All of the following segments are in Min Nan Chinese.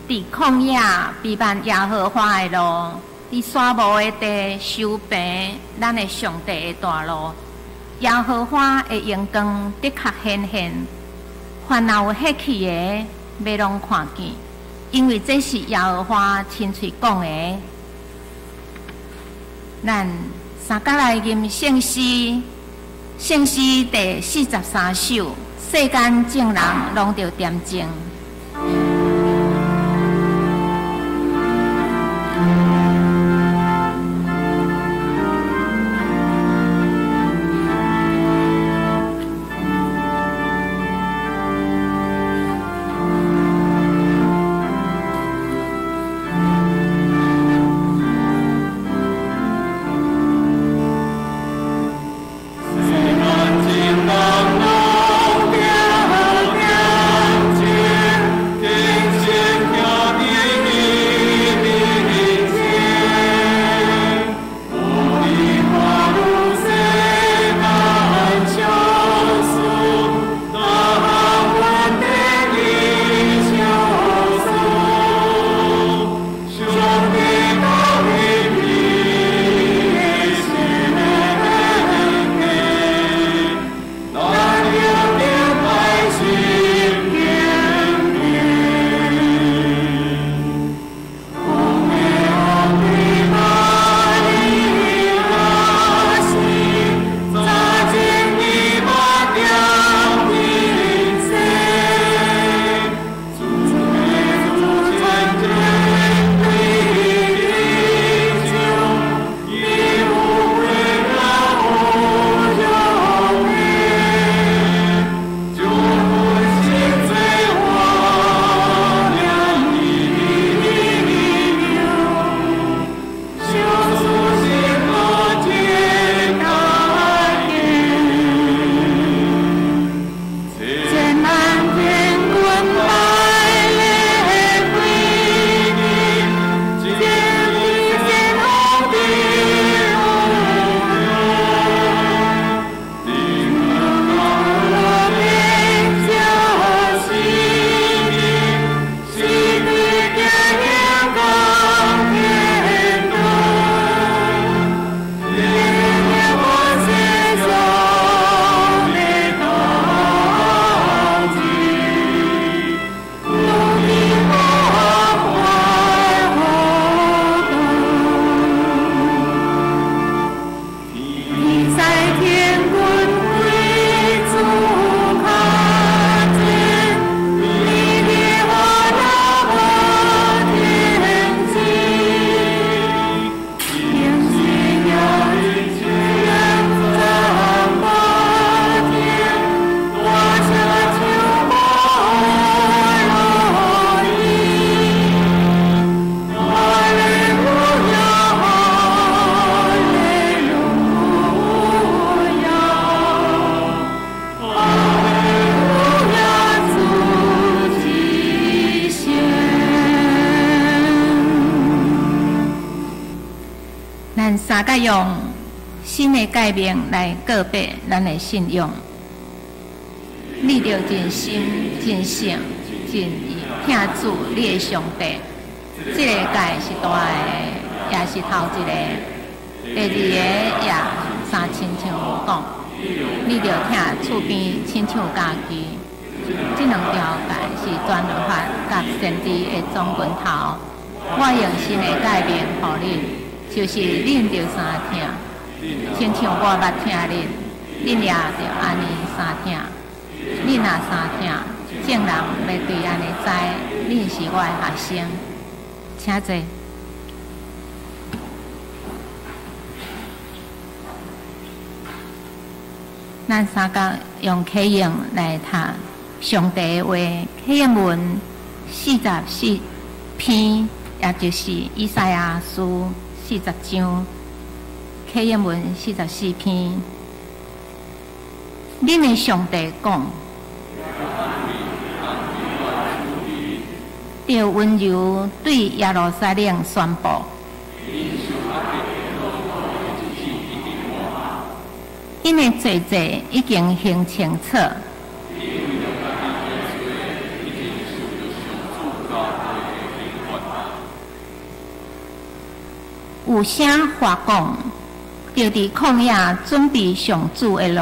佇曠野避難耶和華的路，佇沙漠的地修平咱的上帝的大路。耶和華的榮光的確顯現，凡若有血氣的，欲攏看見，因為這是耶和華親喙講的。咱三角來吟聖詩，聖詩第43首，世間眾人攏著恬靜。用新的誡命來告白咱的信仰。你著盡心、盡性、盡意疼主你的上帝。這個誡是大的，也是頭一個。第二個也相親像講，你著疼厝邊親像家己。這兩條誡是全律法佮先知的總拳頭。我用新的誡命予恁。就是恁著相疼，親像我捌疼恁，恁也著按呢相疼。恁若相疼，眾人欲對按呢知，恁是我的學生。請坐。咱三角用啟應來讀上帝的話，啟應文44篇，也就是以賽亞書40章，啟應文44篇。恁的上帝講，著溫柔對耶路撒冷宣布。𪜶的罪債已經還清楚。有聲發講，著佇曠野準備上主的路。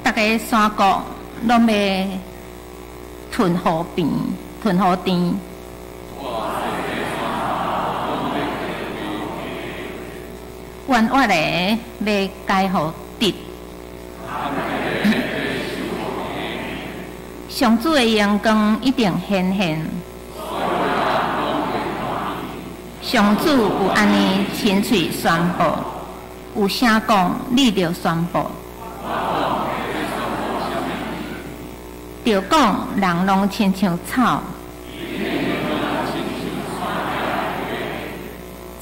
逐个山谷攏欲吞予平，吞予甜。彎彎的欲改予直。上主的榮光一定顯現。上主有按呢親喙宣布，有聲講，你著宣布。著講人攏親像草，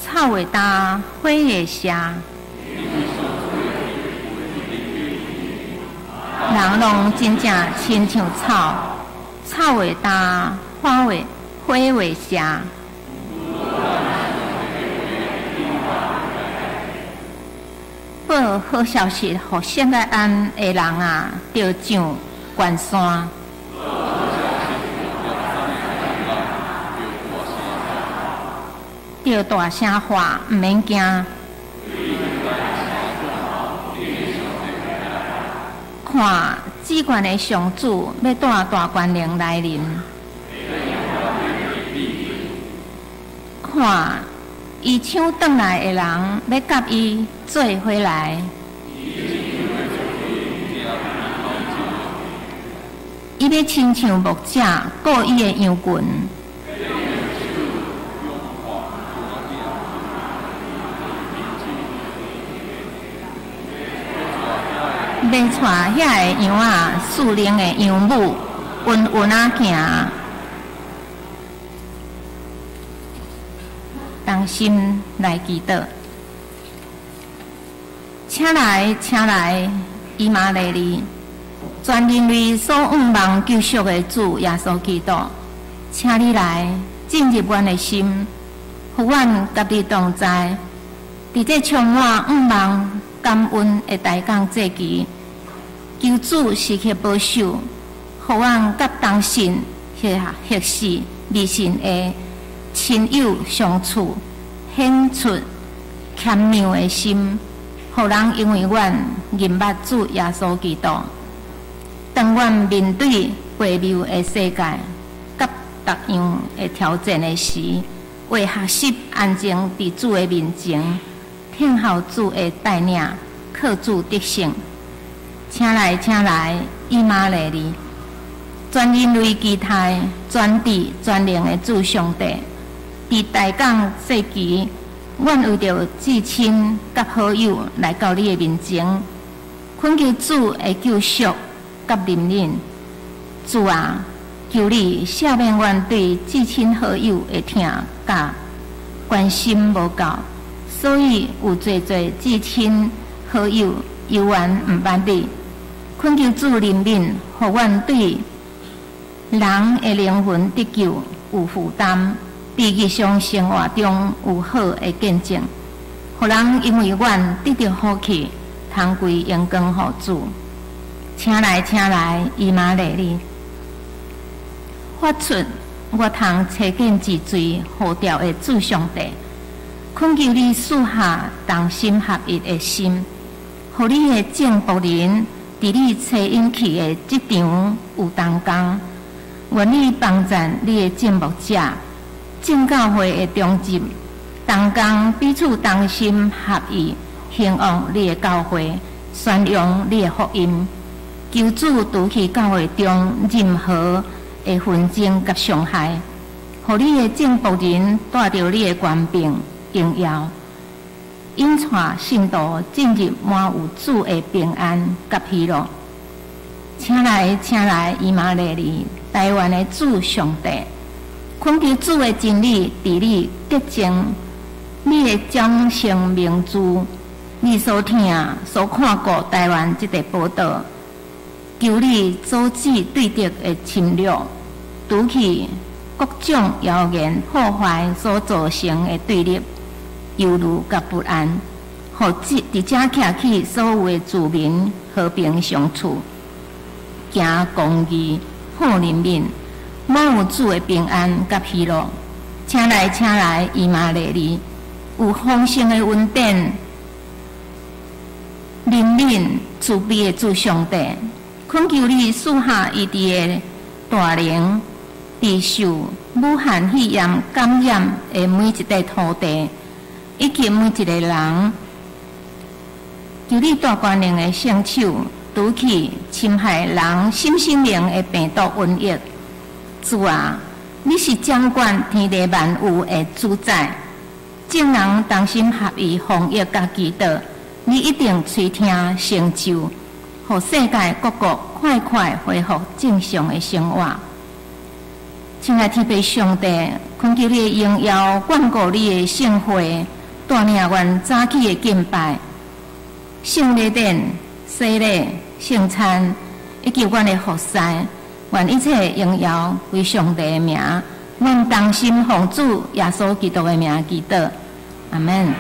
草會焦，花會謝。人攏真正親像草，草會焦，花會謝。報好消息予聖愛安的人啊，著上懸山。著大聲喊，毋免驚。看，至懸的上主欲帶大權能來臨。看，伊搶轉來的人欲佮伊做伙來。伊欲親像牧者顧伊的羊群。欲帶遐个羊仔，屬靈的羊母，穩穩仔行，同心來祈禱。請來，請來，以馬內利，全人類所向望救贖的主耶穌基督，請你來進入阮的心，予阮佮你同在，佇這充滿向望、感恩的大港祭期，求主時刻保守，予阮佮同信、或是未信的親友相處，顯出謙讓的心，予人因為阮認捌主耶穌基督。當阮面對悖謬的世界，佮各樣的挑戰的時，會學習安靜佇主的面前，聽候主的帶領，靠主得勝。請來，請來，以馬內利，全人類期待全智全能的主上帝，佇大港祭期，阮為著至親佮好友來到你的面前，懇求主的救贖佮憐憫。主啊，求你赦免阮對至親好友的疼佮關心無夠，所以有濟濟至親好友猶原毋捌你。懇求主憐憫，予阮對人的靈魂得救有負擔，佇日常生活中有好的見證，予人因為阮得著福氣，通歸榮光予主。請來，請來，以馬內利，發出我通查見治罪呼召的主上帝，懇求你賜下同心合一的心，予你的眾僕人佇你差引去的這場有同工，願你幫贊你的眾牧者、眾教會的中執，同工彼此同心合意，興旺你的教會，宣揚你的福音。求主除去教會中任何的紛爭佮傷害，予你的眾僕人帶著你的權柄榮耀，引帶信徒進入滿有主的平安佮喜樂。請來，請來，以馬內利，台灣的主上帝，懇求主的真理治理潔淨你的掌聲明珠，你所聽、所看過台灣這塊寶島，求你阻止對敵的侵略，除去各種謠言破壞所造成的對立、憂慮佮不安，予佇遮徛起所有的住民和平相處，行公義、好人民。滿有主的平安佮喜樂。請來，請來，以馬內利，有豐盛的恩典，憐憫慈悲的主上帝，懇求你賜下醫治的大能，佇受武漢肺炎感染的每一塊土地，以及每一个人。求你大權能的聖手，除去侵害人心身靈的病毒瘟疫。主啊，你是掌管天地萬有的主宰，眾人同心合意防疫佮祈禱，你一定垂聽成就，予世界各國快快恢復正常的生活。親愛天父上帝，懇求你的榮耀眷顧你的聖會，帶領阮早起的敬拜、聖禮典、洗禮、聖餐，以及阮的服侍，願一切榮耀歸上帝的名。阮同心奉主耶穌基督的名祈禱，阿們。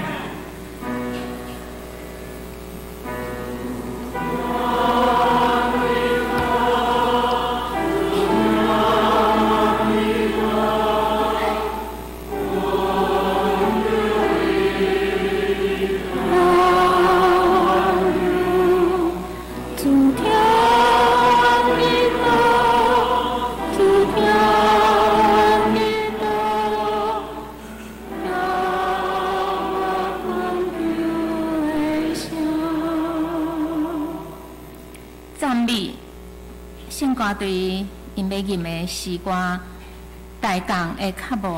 讚美聖歌隊𪜶欲吟的詩歌，大江的腳步。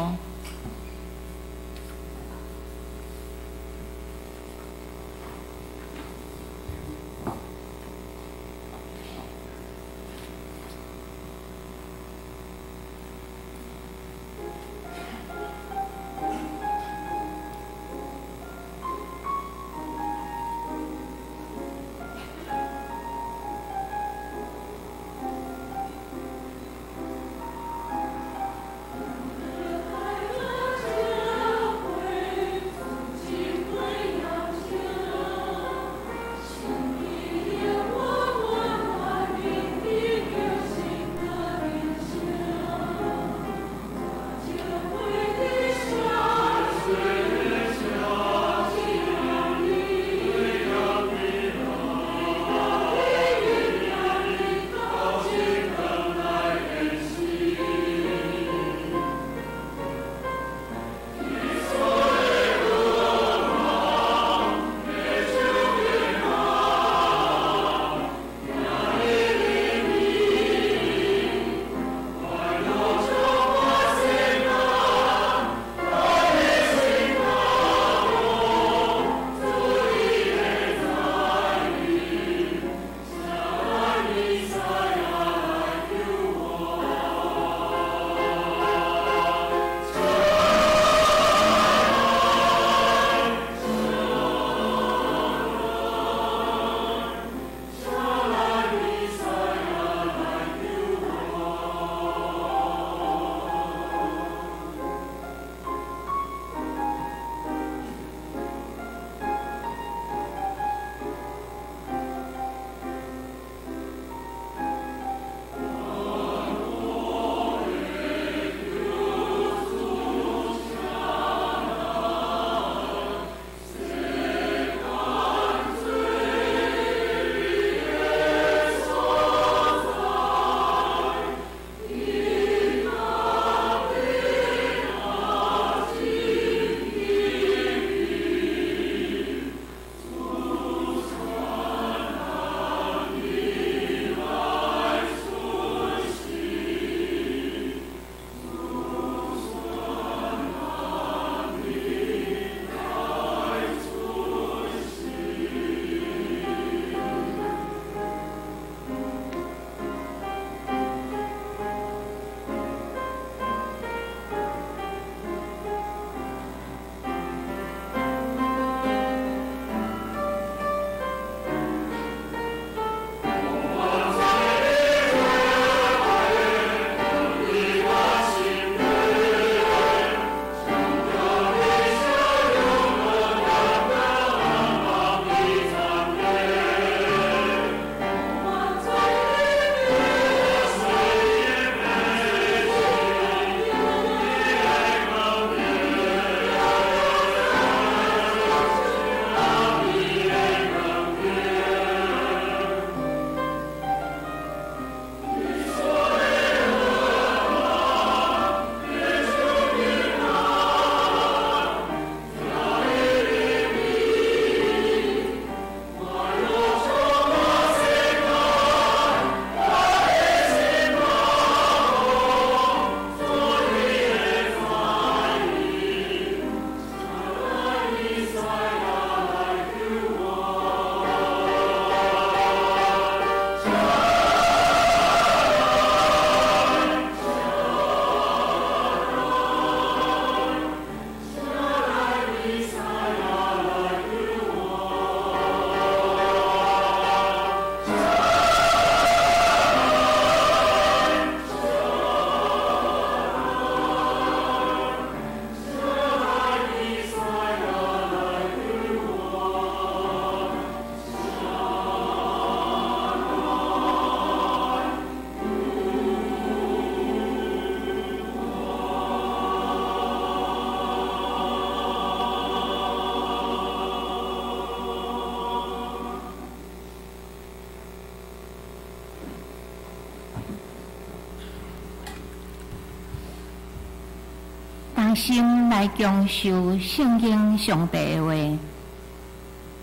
诚心來享受聖經上帝的話。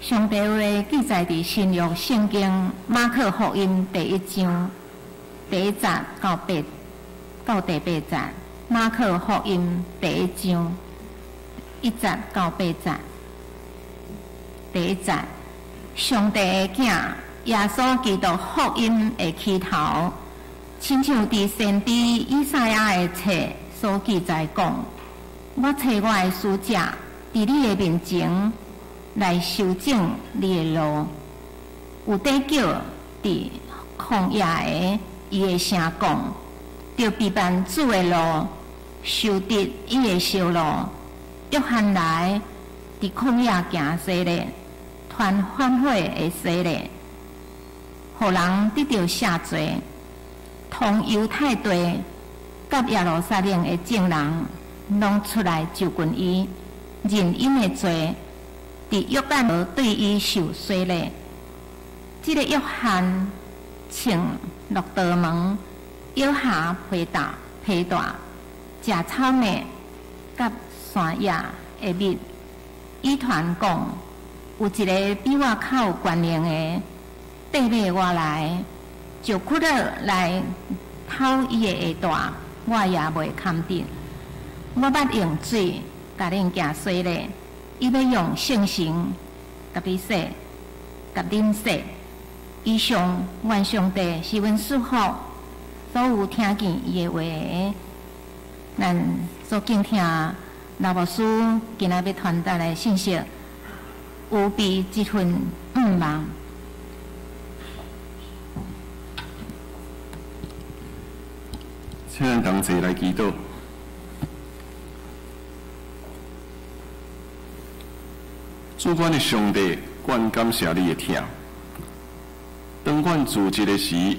上帝話記載佇新約聖經馬可福音第一章第一節到第八節。馬可福音第一章一節到八節。第一節，上帝的囝耶穌基督福音的起頭，親像佇先知以賽亞的冊所記載講：我差我的使者佇你的面前來修正你的路。有得叫佇曠野的伊的聲講，著備辦主的路，修直伊的小路。約翰來佇曠野行洗禮，傳反悔的洗禮，予人得著赦罪。通猶太地佮耶路撒冷的眾人，攏出來就近伊，認𪜶的罪，佇約旦河對伊受洗禮。這个約翰穿駱駝毛、腰下皮帶，食草蜜佮山野的蜜。伊傳講，有一个比我較有權能的，綴尾我來，石窟仔來脫伊的鞋帶，我也袂堪得。我捌用水共恁行洗禮，伊欲用聖神共你洗，共恁洗。以上，願上帝是阮祝福所有聽見伊的話的，咱所敬聽老牧師今仔欲傳達的信息，預備這份向望。請咱同齊來祈禱。主阮的上帝，阮感謝你的疼。當阮自責的時，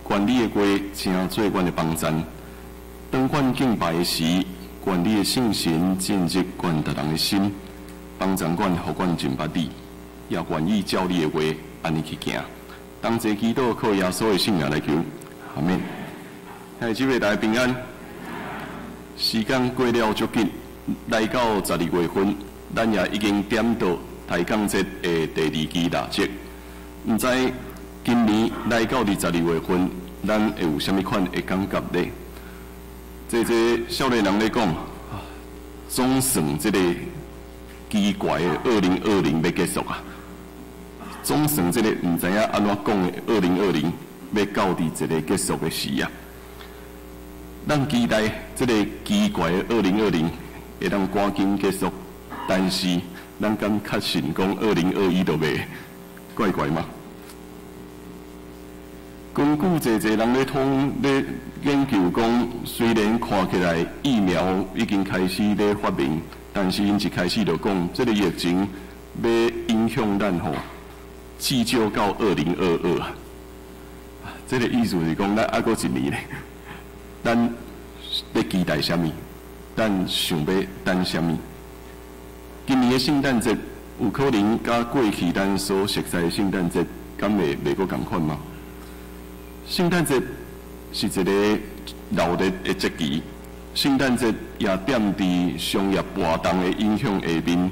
願你的話成做阮的幫贊；當阮敬拜的時，願你的聖神進入阮逐人的心，幫贊阮，予阮認捌你，也願意照你的話按呢去行。同齊祈禱，靠耶穌的聖名來求，阿們。兄弟姊妹大家平安。時間過了足緊，來到12月份，咱也已經點到抬槓節的第二支蠟燭。毋知今年來到佇12月份，咱會有啥物款的感覺呢？這少年人咧講，總算這個奇怪的2020欲結束啊！總算這個毋知影按怎講的2020欲到佇一個結束的時啊！咱期待這個奇怪的2020會當趕緊結束，但是咱敢確信講2021就袂怪怪嗎？根據濟濟人咧通咧研究講，雖然看起來疫苗已經開始咧發明，但是𪜶一開始就講，這個疫情欲影響咱吼，至少到2022啊。這個意思是講，咱猶閣一年咧。咱咧期待啥物？咱想欲等啥物？今年的聖誕節有可能佮過去咱所熟悉的聖誕節，敢會袂閣仝款嗎？聖誕節是一個鬧熱的節期，聖誕節也踮佇商業活動的影響下面，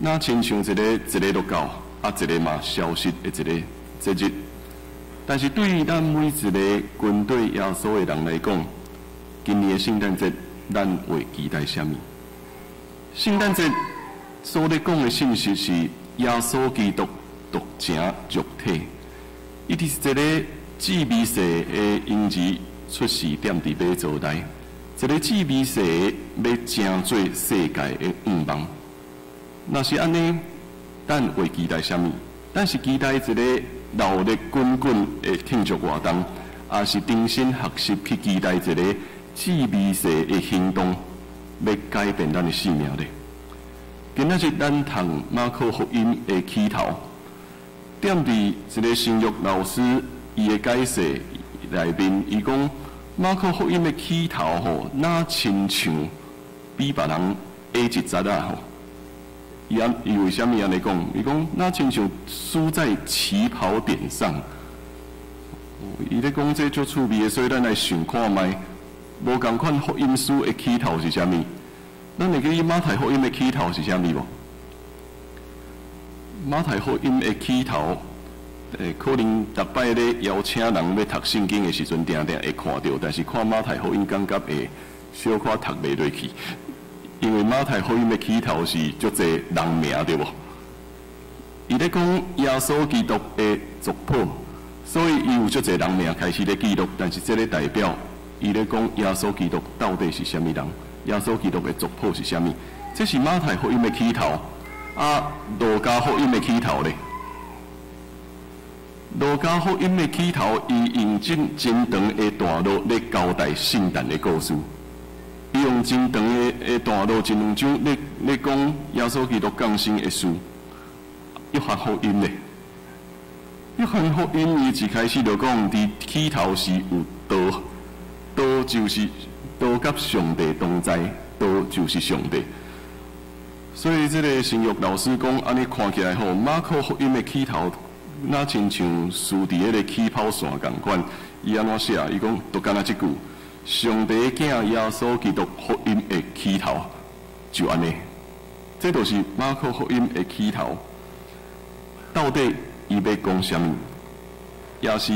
若親像一個一个落到，啊一个嘛消失的一个節日。但是對於咱每一個跟隨耶穌的人來講，今年的聖誕節，咱會期待啥物？聖誕節所咧講的信息是耶穌基督道成肉體，伊佇一個至微細的嬰兒出世，踮佇馬槽內，一個至微細欲成做世界的向望。若是按呢，咱會期待啥物？咱是期待一個鬧熱滾滾的慶祝活動，抑是重新學習去期待一個至微細的行動，欲改變咱的生命咧？今仔日咱讀馬可福音的起頭，踮佇一個新約老師伊的解釋內面，伊講馬可福音的起頭吼，若親像比別人矮一截仔吼。伊按伊為啥物按呢講？伊講若親像輸在起跑點上。伊咧講這足趣味的，所以咱來想看覓，無仝款福音書的起頭是啥物？咱會記馬太福音的起頭是啥物無？馬太福音的起頭，可能逐擺咧邀請人欲讀聖經的時陣，定定會看著，但是看馬太福音感覺會小可讀袂落去，因為馬太福音的起頭是足濟人名，對無？伊咧講耶穌基督的族譜，所以伊有足濟人名開始咧記錄，但是這个代表伊咧講耶穌基督到底是啥物人？耶穌基督的族譜是啥物？這是馬太福音的起頭。啊，路加福音的起頭咧？路加福音的起頭，伊用真真長的段落咧交代聖誕的故事。伊用真長的段落，一兩章咧講耶穌基督降生的事。約翰福音咧？約翰福音伊一開始就講，佇起頭是有道，道就是道佮上帝同在，道就是上帝。所以這个神學老師講，按呢看起來吼，馬可福音的起頭，若親像輸佇彼个起跑線仝款。伊按怎寫？伊講，就干焦這句：上帝囝耶穌基督福音的起頭，就按呢。這就是馬可福音的起頭。到底伊欲講啥物？也是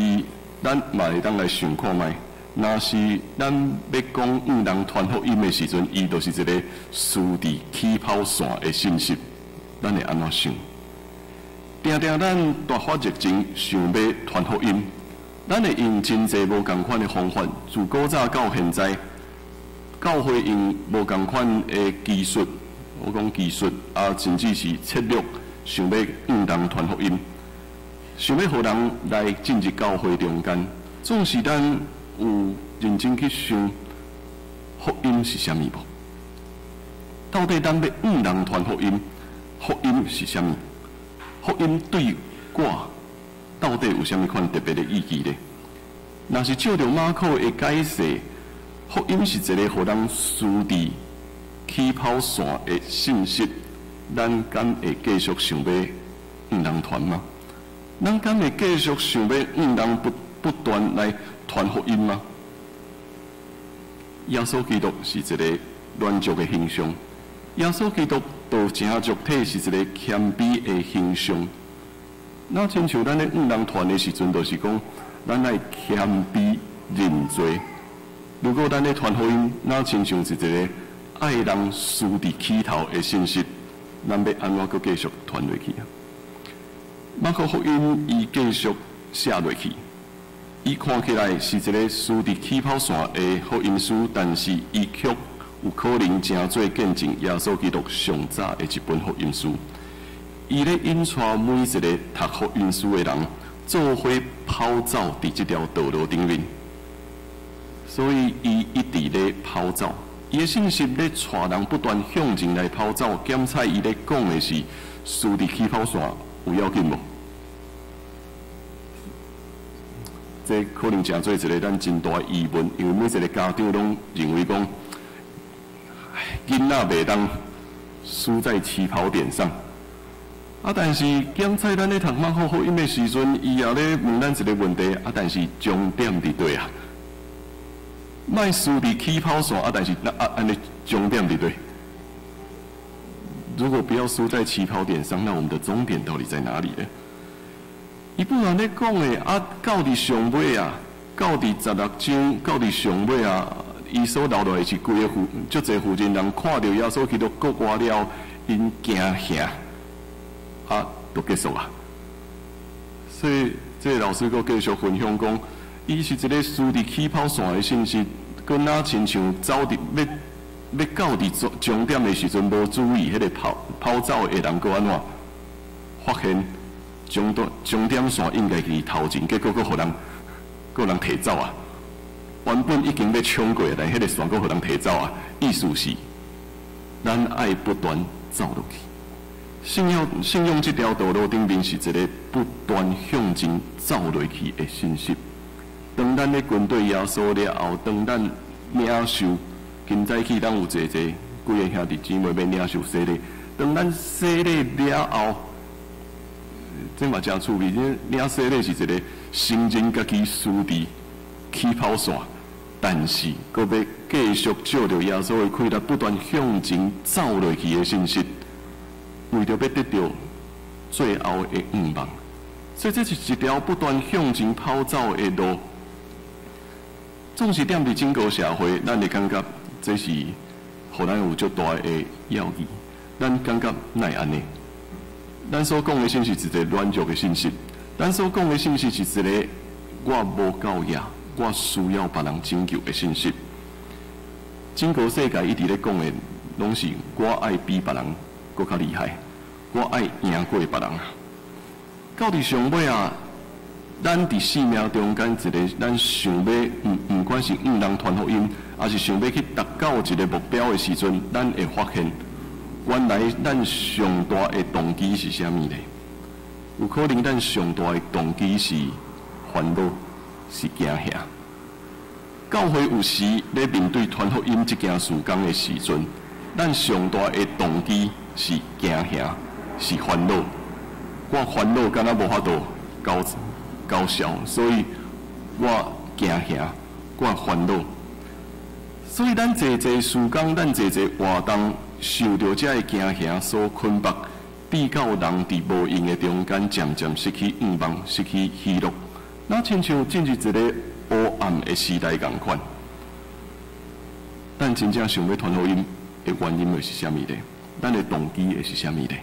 咱嘛會當來想看覓。若是咱欲講向人傳福音的時陣，伊就是一個輸佇起跑線的信息，咱會按怎想？定定咱大發熱情想欲傳福音，咱會用真濟無仝款的方法。自古早到現在，教會用無仝款的技術，我講技術啊，甚至是策略，想欲向人傳福音，想欲予人來進入教會中間。總是咱有認真去想福音是啥物無？到底咱欲向人傳福音，福音是啥物？福音對我到底有啥物款特別的意義呢？若是照著馬可的解釋，福音是一個予人輸佇起跑線的信息，咱敢會繼續想欲向人傳嗎？咱敢會繼續想欲向人不斷來傳福音嗎？耶穌基督是一個軟弱的形象，耶穌基督道成肉體是一個謙卑的形象。若親像咱咧向人傳的時陣，就是講咱愛謙卑認罪。如果咱咧傳福音，若親像是一個愛人輸佇起頭的信息，咱欲按怎閣繼續傳落去啊？馬可福音伊繼續寫落去，伊看起來是一個輸佇起跑線的福音書，但是伊卻有可能成做見證耶穌基督上早的一本福音書。伊咧引帶每一個讀福音書的人，做伙跑走佇這條道路頂面。所以伊一直咧跑走，伊的信息咧帶人不斷向前來跑走。檢採伊咧講的是輸佇起跑線有要緊無？這可能成做一個咱真大的疑問，因為每一個家長攏認為講，囡仔袂當輸在起跑點上。啊！但是檢採咱咧讀馬可福音的時陣，伊也咧問咱一個問題。啊，但是終點佇佗啊？莫輸佇起跑線啊！但是那啊，按呢終點佇佗？如果不要輸在起跑點上，那我們的終點到底在哪裡呢？伊本來咧講的啊，到佇上尾啊，到佇16章，到佇上尾啊，伊所留落來是規个婦，足濟婦人人看著耶穌基督復活了，𪜶驚嚇。啊，就結束啊！所以，這個老師閣繼續分享講，伊是一個輸佇起跑線的信息，閣若親像走佇欲欲到佇終終點的時陣，無注意彼个跑跑走的人，閣按怎發現終點終點線應該佇頭前，結果閣予人閣予人提走啊！原本已經欲衝過，但彼个線閣予人提走啊！意思是，咱愛不斷走落去。信仰信仰這條道路頂面是一個不斷向前走落去的信息。當咱咧跟隨耶穌了後，當咱領受，今早起咱有濟濟幾个兄弟姊妹欲領受洗禮。當咱洗禮了後，這嘛誠趣味。這領洗禮是一個承認家己輸佇起跑線，但是閣欲繼續照著耶穌的氣力不斷向前走落去的信息，為著欲得著最後的願望。所以這是一條不斷向前跑走的路。總是踮佇整個社會，咱會感覺這是予咱有足大的要義。咱感覺哪會按呢？咱所講的信息是一個軟弱的信息，咱所講的信息是一個我無夠額，我需要別人拯救的信息。整個世界一直咧講的，攏是我愛比別人閣較厲害，我愛贏過別人。到佇上尾啊，咱佇生命中間一个，咱想欲毋管是向人傳福音，抑是想欲去達到一个目標的時陣，咱會發現，原來咱上大的動機是啥物呢？有可能咱上大的動機是煩惱，是驚嚇。教會有時咧面對傳福音這件事工的時陣，咱上大的動機是驚嚇，是煩惱。我煩惱敢若無法度交交銷，所以我驚嚇，我煩惱。所以咱濟濟事工，咱濟濟活動，受著這个驚嚇所捆縛，致到人佇無閒的中間，漸漸失去願望，失去喜樂。若親像進入一个黑暗的時代仝款。咱真正想欲傳福音的原因會是啥物呢？咱的動機會是啥物呢？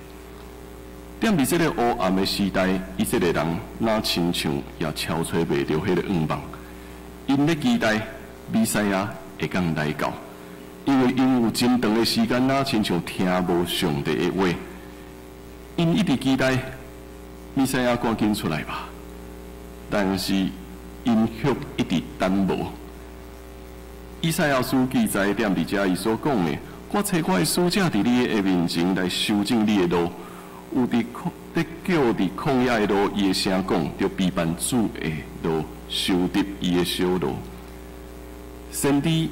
踮佇這个黑暗的時代，以色列人若親像也超揣袂著彼个願望，𪜶咧期待彌賽亞會當來到，因為𪜶有真長的時間，若親像聽無上帝的話，𪜶一直期待彌賽亞趕緊出來吧。但是𪜶卻一直等無。以賽亞書記載踮佇遮，伊所講的，我差我的使者佇你的面前來修正你的路，有佇咧叫佇曠野的路，伊的聲講，著備辦主的路，修直伊的小路。先知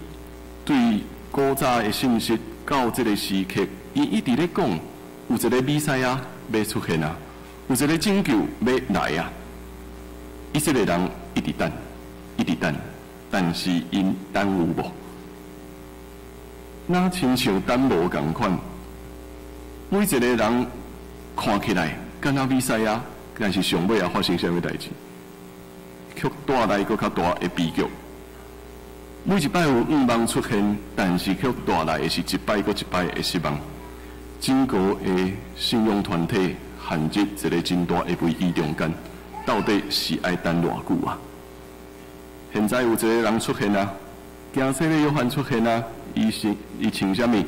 對古早的信息到這個時刻，伊一直咧講，有一个彌賽亞欲出現啊，有一个拯救欲來啊。以色列人一直等，一直等，但是𪜶等有無？若親像等無仝款，每一个人看起來敢若彌賽亞，但是上尾仔發生啥物代誌？卻帶來閣較大的悲劇。每一擺有願望出現，但是卻帶來的是一擺閣一擺的失望。整個的信仰團體陷入一个真大的危機中間，到底是愛等偌久啊？現在有一個人出現啊，行洗禮約翰出現啊，伊是伊穿啥物？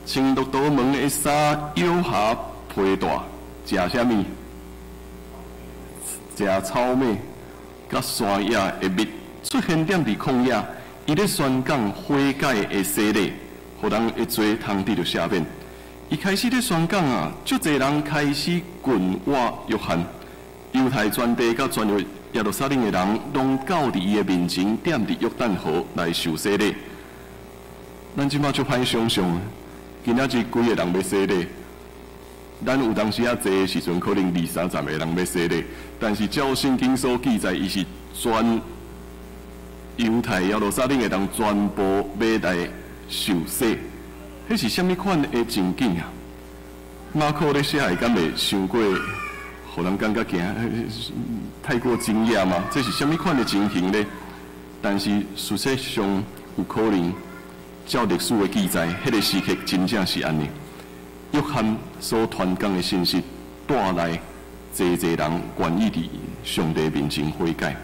穿駱駝毛的衫，腰下皮帶，食啥物？食草莓，佮山野的蜜。出現踮佇曠野，伊咧宣講悔改的洗禮，予人的罪通得著赦免。伊開始咧宣講啊，足濟人開始跟倚約翰。猶太全地佮全耶路撒冷的人，攏到佇伊的面前，踮佇約旦河來受洗禮。咱這馬足歹想像，今仔日幾个人欲洗禮？咱有當時仔濟的時陣，可能二三十个人欲洗禮，但是照聖經所記載，伊是全猶太耶路撒冷的人全部欲來受洗，彼是啥物款的情景啊？馬可咧寫的敢會傷過，予人感覺驚，太過驚訝嗎？這是啥物款的情形呢？但是事實上有可能，照歷史的記載，彼个時刻真正是按呢。約翰所傳講的信息，帶來濟濟人願意佇上帝面前悔改。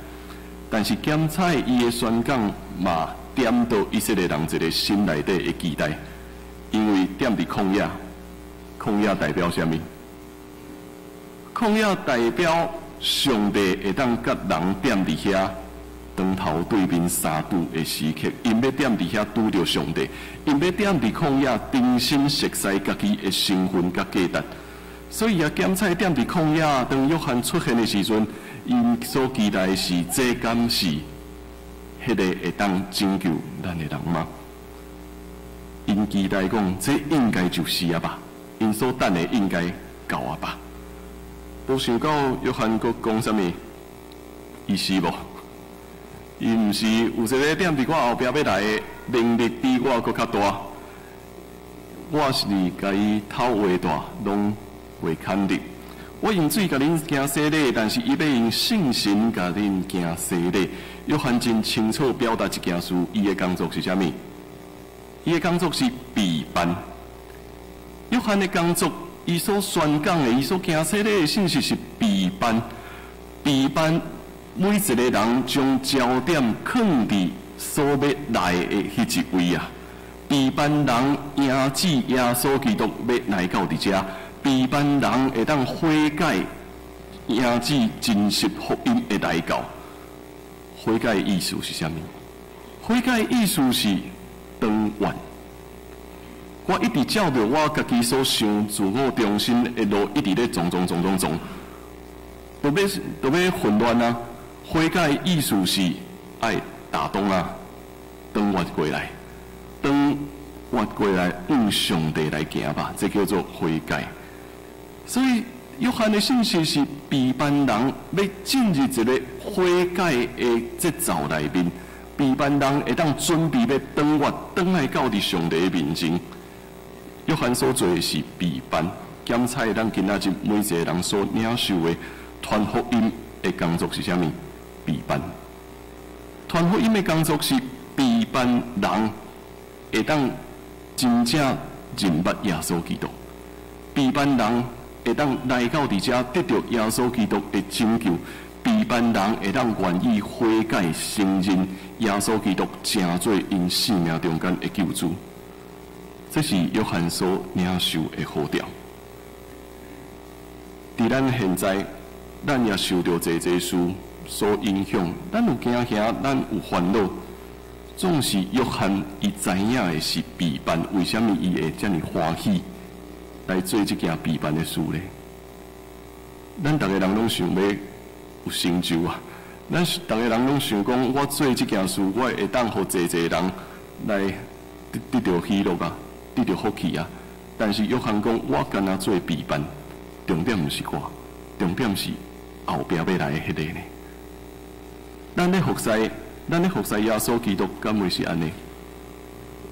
但是檢採伊的宣講嘛，點著以色列人一个心內底的期待，因為踮佇曠野，曠野代表啥物？曠野代表上帝會當佮人踮佇遐當頭對面相拄的時刻，𪜶欲踮佇遐拄著上帝，𪜶欲踮佇曠野重新熟悉家己的身份佮價值。所以啊，檢採踮佇曠野，當約翰出現的時陣，𪜶所期待的是，這敢是彼个會當拯救咱的人嗎？𪜶期待講，這應該就是啊吧？𪜶所等的應該到啊吧？無想到約翰閣講啥物？伊是無？伊毋是有一个踮佇我後壁欲來的，能力比我閣較大。我是共伊頭鞋帶攏袂堪得。我用水共恁行洗禮，但是伊欲用聖神共恁行洗禮。約翰真清楚表達一件事，伊的工作是啥物？伊的工作是備辦。約翰的工作，伊所宣講的，伊所行洗禮的信息是備辦。備辦每一個人將焦點囥佇所欲來的彼一位啊！備辦人迎接耶穌基督欲來到佇遮，備辦人會當悔改，迎接真實福音的來到。悔改的意思是啥物？悔改的意思是轉彎。我一直照著我家己所想、自我中心的路，一直咧撞撞撞撞撞，都欲混亂啊！悔改的意思是愛打動啊，轉彎過來，轉彎過來，向上帝來行吧，這叫做悔改。所以，約翰的信息是備辦人欲進入一個悔改的節奏內面，備辦人會當準備欲轉彎，轉來到佇上帝的面前。約翰所做的是備辦，檢採咱今仔日每一個人所領受的傳福音的工作是啥物？備辦。傳福音的工作是備辦人會當真正認捌耶穌基督，備辦人會當來到佇遮得著耶穌基督的拯救，備辦人會當願意悔改承認耶穌基督成做𪜶生命中間的救主。這是約翰所領受的呼召。佇咱現在，咱也受著濟濟事所影響，咱有驚嚇，咱有煩惱。總是約翰伊知影的是備辦，為啥物伊會遮爾歡喜來做這件備辦的事呢？咱逐个人攏想欲有成就啊！咱逐个人攏想講，我做這件事，我會當予濟濟人來得著喜樂啊，得著福氣啊！但是約翰講，我干焦做備辦，重點毋是我，重點是後壁欲來的彼个呢。咱咧服侍耶穌基督，敢會是按呢？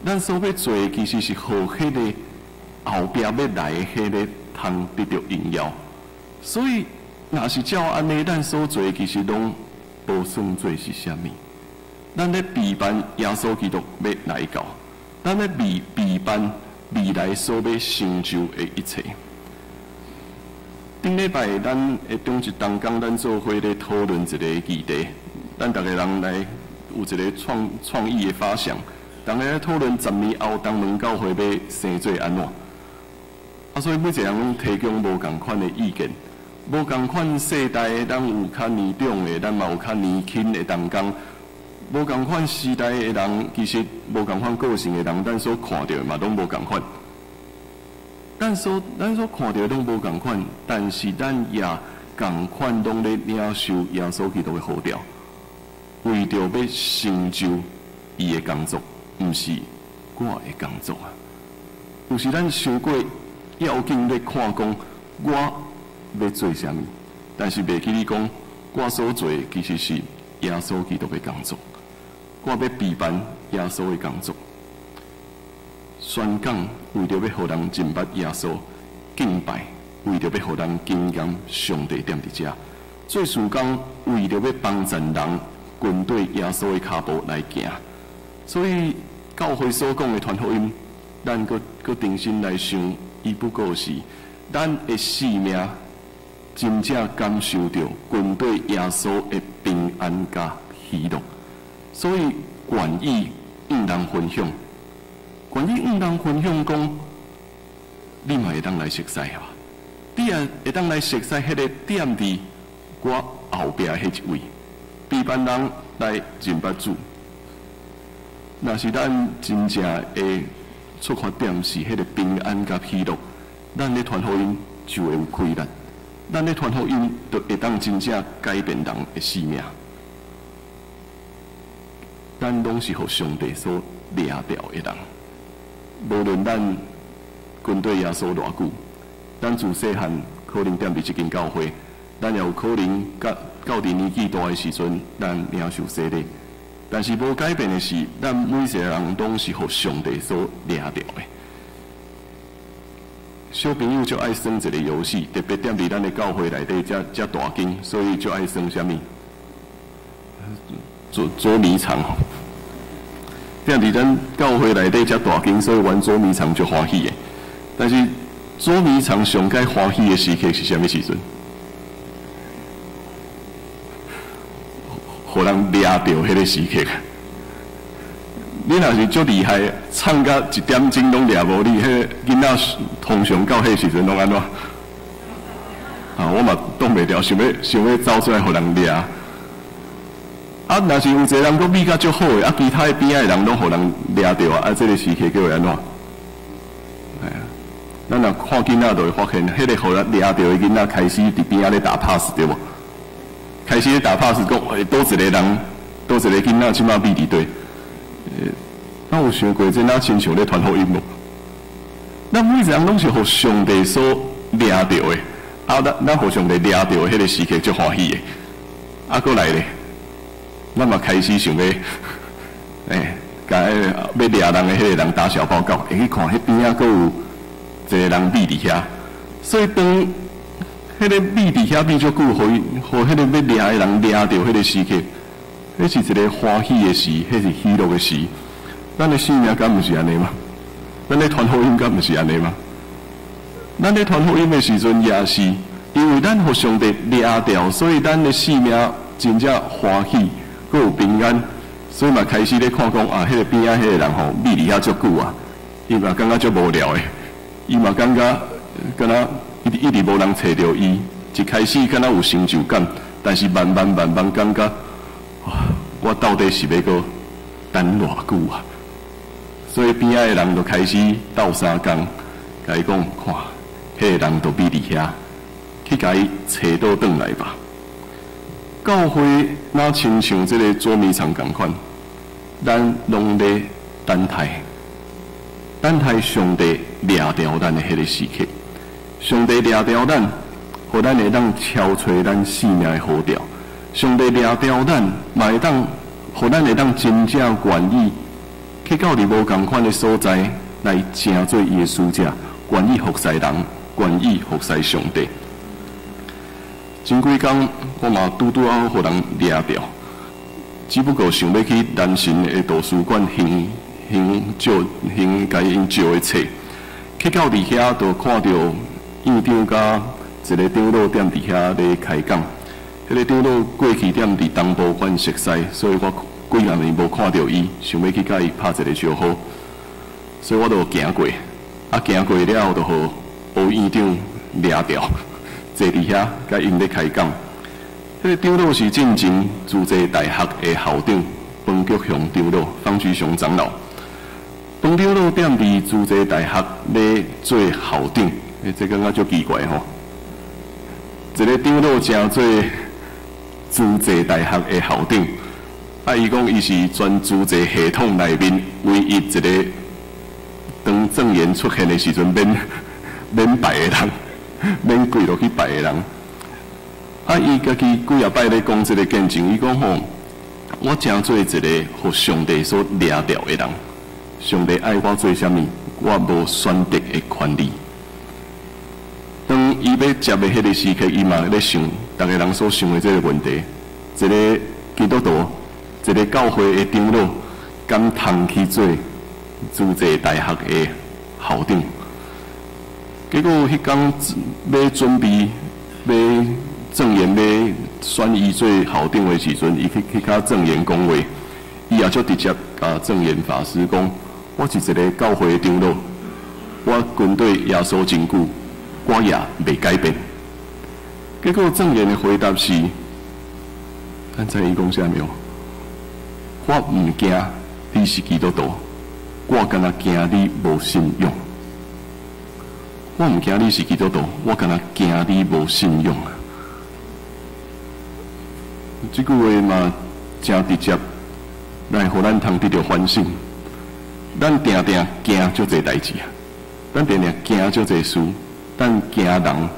咱所欲做的，其實是予彼個後壁欲來的彼個通得著榮耀。所以，若是照按呢，咱所做的其實攏無算做是啥物。咱咧備辦耶穌基督欲來到，咱咧備辦未來所欲成就的一切。頂禮拜咱的中一同工，咱做伙咧討論一個議題，咱逐个人來有一個創意的發想，逐家咧討論10年後東門教會欲生做按怎。啊，所以每一個人攏提供無仝款的意見，無仝款世代，咱有較年長的，咱嘛有較年輕的同工。無仝款時代的人，其實無仝款個性的人，咱所看著的嘛攏無仝款。咱所看著的攏無仝款，但是咱也仝款攏咧領受耶穌基督的呼召，為著欲成就伊的工作，毋是我的工作啊。有時咱傷過要緊咧看講我欲做啥物，但是袂記得講我所做的其實是耶穌基督的工作。我欲備辦耶穌的工作，宣講為著欲予人認捌耶穌，敬拜為著欲予人經驗上帝踮佇遮，做事工為著欲幫助人跟綴耶穌的跤步來行。所以教會所講的傳福音，咱閣閣重新來想，伊不過是咱的生命真正感受著跟綴耶穌的平安佮喜樂。所以願意向人分享，願意向人分享講，你嘛會當來熟似啊？你也會當來熟似彼個踮佇我後壁彼一位，備辦人來認捌主。若是咱真正的出發點是彼個平安佮喜樂，咱咧傳福音就會有氣力，咱咧傳福音就會當真正改變人的生命。咱攏是予上帝所掠著的人，無論咱跟綴耶穌偌久，咱自細漢可能踮佇這間教會，咱也有可能到佇年紀大的時陣，咱領受洗禮。但是無改變的是，咱每一个人攏是予上帝所掠著的。小朋友就愛耍一個遊戲，特別踮佇咱的教會內底遮遮大間，所以就愛耍啥物？捉捉迷藏。踮佇咱教會內底遮大間，所以玩捉迷藏足歡喜的。但是捉迷藏上蓋歡喜的時刻是啥物時陣？予人掠著彼個時刻。你若是足厲害，藏甲一點鐘攏掠無你，彼個囡仔通常到彼時陣攏按怎？啊，我嘛擋袂牢，想欲想欲走出來予人掠。啊，若是有一個人閣秘甲足好的，啊，其他的邊仔的人攏予人掠著啊，啊，這個時刻叫會按怎？哎啊，咱若看囡仔就會發現，彼個予人掠著的囡仔開始佇邊仔咧打 pass 對無？開始咧打 pass，講欸，佗一個人，佗一個囡仔這馬秘佇佗？咱有想過這若親像咧傳福音無？咱每一個人攏是予上帝所掠著的，啊，咱咱予上帝掠著的彼個時刻足歡喜的。啊，閣來咧，咱嘛開始想欲，欸，共彼個欲掠人的彼個人打小報告，會去看彼邊仔閣有一個人秘佇遐。所以當彼個秘佇遐秘足久，予伊予彼個欲掠的人掠著彼個時刻，彼是一個歡喜的時，彼是喜樂的時。咱的生命敢毋是按呢嗎？咱咧傳福音敢毋是按呢嗎？咱咧傳福音的時陣也是，因為咱予上帝掠著，所以咱的生命真正歡喜，閣有平安，所以嘛開始咧看講啊，彼個邊仔彼個人吼，秘佇遐足久啊，伊嘛感覺足無聊的，伊嘛感覺敢若一直一直無人揣著伊，一開始敢若有成就感，但是慢慢慢慢感覺，我到底是欲閣等偌久啊？所以邊仔的人就開始鬥相共，共伊講，看，彼個人就秘佇遐，去共伊揣倒轉來吧。教會若親像這個捉迷藏仝款，咱攏咧等待，等待上帝掠著咱的彼個時刻。上帝掠著咱，予咱會當超揣咱生命的呼召。上帝掠著咱，嘛會當，予咱會當真正願意去到佇無仝款的所在來成做伊的使者，願意服侍人，願意服侍上帝。前幾工我嘛拄拄仔好予人掠著，只不過想欲去南神的圖書館還還借還共𪜶借的冊，去到佇遐就看著院長佮一個長老踮佇遐咧開講。彼個長老過去踮佇東部阮熟似，所以我幾若年無看著伊，想欲去共伊拍一個招呼，所以我就行過，啊行過了後，就予胡院長掠著，坐佇遐共𪜶咧開講。彼個長老是進前慈濟大學的校長方菊雄長老，方菊雄長老。方長老踮佇慈濟大學咧做校長，欸，這感覺足奇怪吼。一個長老成做慈濟大學的校長，啊，伊講伊是全慈濟系統內面唯一一個當證嚴出現的時陣免免拜的人，免跪落去拜的人。啊，伊家己幾仔擺咧講這個見證，伊講吼，我成做一個予上帝所掠著的人，上帝愛我做啥物，我無選擇的權利。當伊欲接的彼個時刻，伊嘛咧想，逐个人所想的這個問題：一個基督徒，一個教會的長老，敢通去做慈濟大學的校長？結果彼工欲準備欲證嚴欲選伊做校長的時陣，伊去去共證嚴講話，伊也足直接共證嚴法師講：我是一個教會的長老，我跟綴耶穌真久，我也袂改變。結果證嚴的回答是：咱知伊講啥物無？我毋驚你是基督徒，我干焦驚你無信仰。我毋驚你是基督徒，我干焦驚你無信仰。這句話嘛誠直接，來予咱通得著反省。咱定定驚足濟代誌啊，咱定定驚足濟事，咱驚人，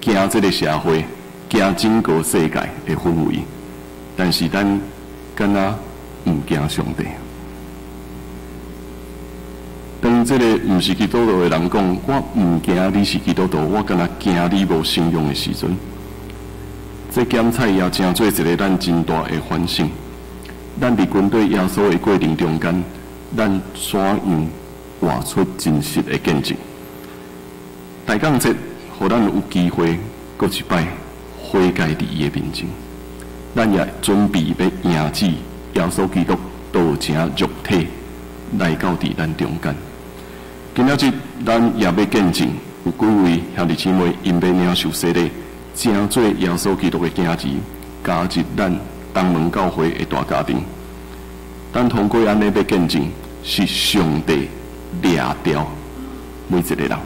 驚這個社會，驚整個世界的氛圍。但是咱敢若毋驚上帝。當這個毋是基督徒的人講，我毋驚你是基督徒，我干焦驚你無信仰的時陣，這檢採也成做一個咱真大的反省。咱佇跟隨耶穌的過程中間，咱怎樣活出真實的見證？大降節，予咱有機會閣一擺悔改佇伊的面前，咱也準備欲迎接耶穌基督道成肉體來到佇咱中間。今仔日咱也欲見證，有幾位兄弟姊妹𪜶欲領受洗禮，成做耶穌基督的囝兒，加入咱東門教會的大家庭。咱通過按呢欲見證，是上帝掠著每一個人。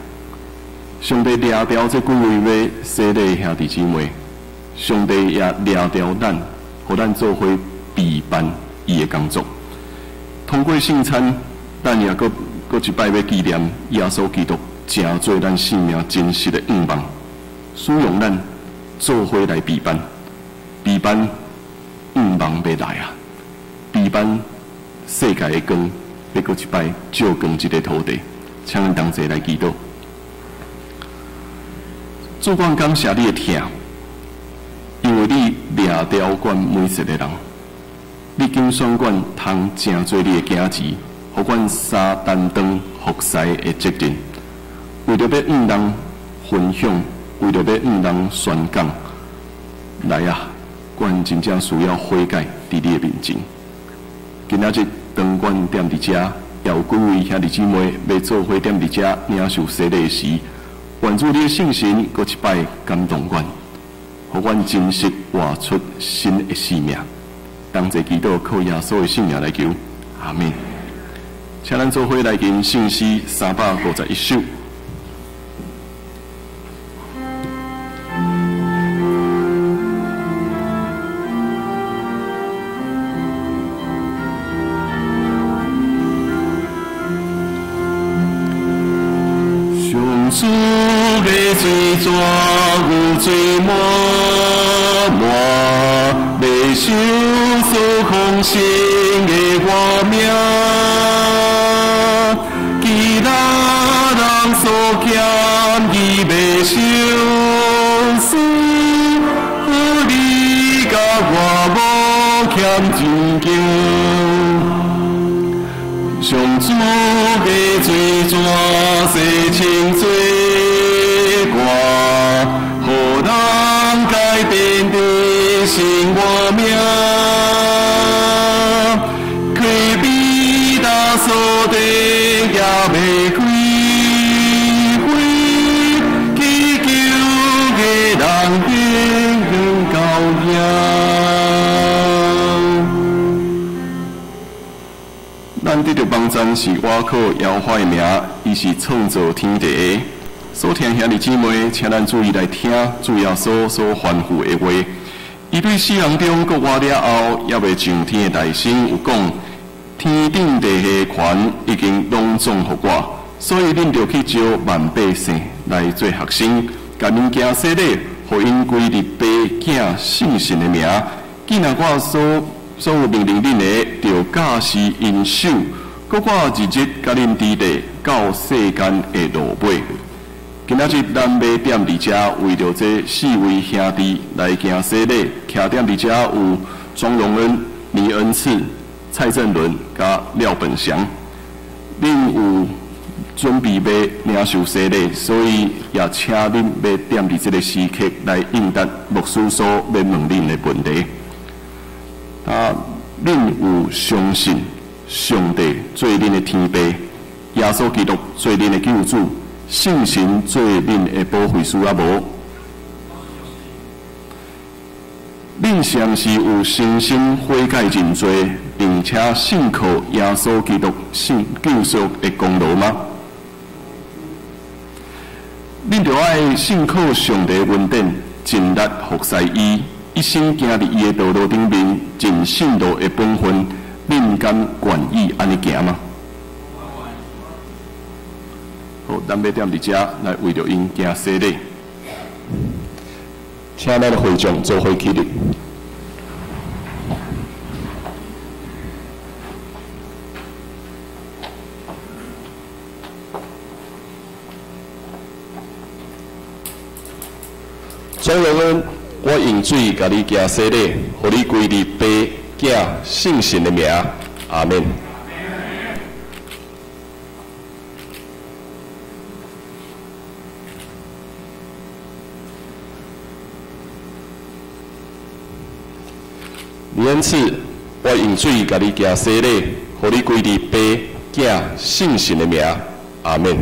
上帝掠著這幾位欲洗禮的兄弟姊妹，上帝也掠著咱，予咱做伙備辦伊的工作。通過聖餐，咱也閣閣一擺欲紀念耶穌基督，成做咱生命真實的向望，使用咱做伙來備辦，備辦向望欲來啊！備辦世界的光，欲閣一擺照光這个土地，請咱同齊來祈禱。主，阮感謝你的疼，因為你掠著阮每一個人，你揀選阮通成做你的囝兒，予阮三擔當服侍的責任，為著欲向人分享，為著欲向人宣講，來啊！阮真正需要悔改佇你的面前。今仔日當阮踮佇遮，也有幾位兄弟姊妹欲做伙踮佇遮領受洗禮時，願主你的聖神閣一擺感動阮，予阮真實活出新的生命。同齊祈禱，靠耶穌的聖名來求，阿們。請咱做伙來吟聖詩351首。上主的水泉有水滿滿，袂收所奉献的我命。其他人所欠伊袂相思，予你佮我无欠一件。上主的水泉洗清罪过，予人改变的生活命。可比大所的也袂开花，祈求的人永远到遐。咱得著网站是倚靠耶和華的名，伊是創造天地的。所聽兄弟姊妹，請咱注意來聽主耶穌所吩咐的話。伊對死人中復活了後，猶未上天的大聲有講：天頂地下的權已經攏總予我，所以恁著去招萬百姓來做學生，共𪜶行洗禮，予𪜶歸入爸、囝、聖神的名。既若我所有命令恁的，著教示𪜶守。閣我日日佮恁佇咧到世間的落尾。今仔日咱欲踮佇遮，為著這四位兄弟來行洗禮，徛踮佇遮有莊榮恩、倪恩賜、蔡振倫佮廖本祥。恁有準備欲領受洗禮，所以也請恁欲踮佇這个時刻來應答牧師所欲問恁的問題。啊，恁有相信上帝做恁的天父，耶穌基督做恁的救主，聖神做恁的保惠師啊無？恁是毋是有誠心悔改認罪，並且信靠耶穌基督聖救贖的功勞嗎？恁著愛信靠上帝恩典，盡力服侍伊，一生行佇伊的道路頂面，盡信道的本分。恁敢願意按呢行嗎？好，咱欲踮佇遮來為著𪜶行洗禮，請咱的會眾做伙起立。水共你行洗禮，予你歸入父、囝、聖神的名。阿們。李恩賜，我用水共你行洗禮，予你歸入父、囝、聖神的名。阿們。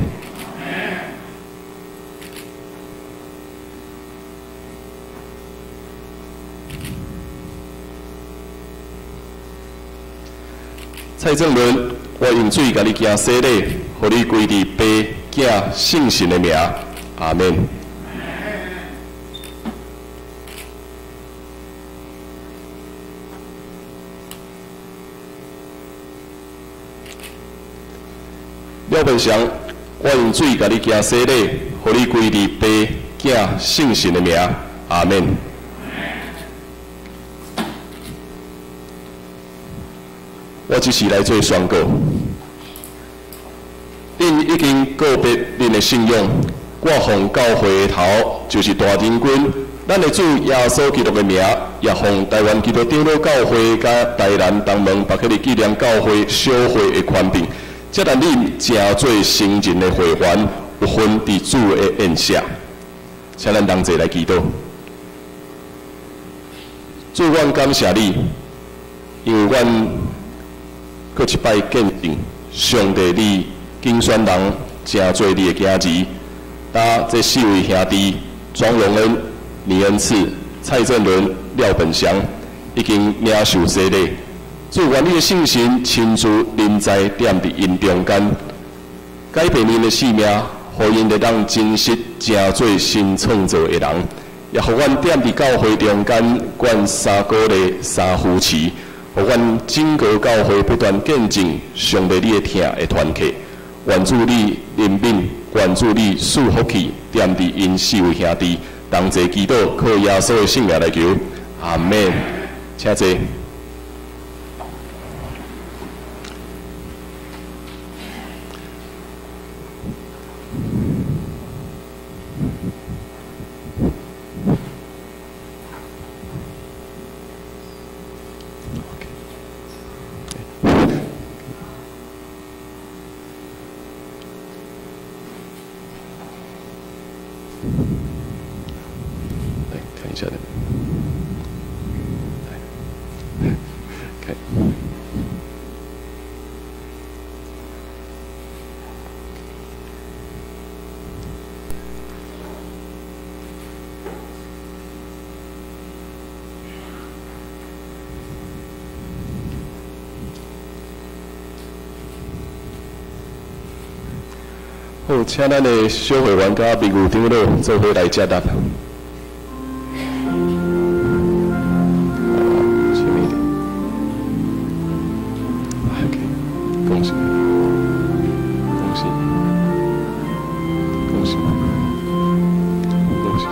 蔡正倫，我用水共你行洗禮，予你歸入父、囝、聖神的名。阿們。廖本祥，我用水共你行洗禮，予你歸入父、囝、聖神的名。阿們。我只是來做宣告，恁已經告別恁的信仰，我奉教會的頭，就是大仁君，咱的主耶穌基督的名，也奉台灣基督長老教會佮台南東門伯克利紀念教會小會的權柄，接納恁成做成人的會員，有份佇主的宴席。請咱同齊來祈禱。主，阮感謝你，因為阮閣一擺見證上帝你揀選人成做你的囝兒。搭這四位兄弟莊榮恩、倪恩賜、蔡正倫、廖本祥已經領受洗禮。主，願你的聖神親自臨在踮佇𪜶中間，改變𪜶的生命，予𪜶會當真實成做新創造的人，也予阮踮佇教會中間，阮三鼓勵、三扶持，予阮整個教會不斷見證上帝你的疼的團契。願主你憐憫，願主你賜福氣，踮佇𪜶四位兄弟同齊祈禱，靠耶穌的聖名來求，阿們。請坐。來看一下。來，好，請咱的小會員佮秘書長老做伙來接納。前面一點。OK，恭喜，恭喜，恭喜，恭喜。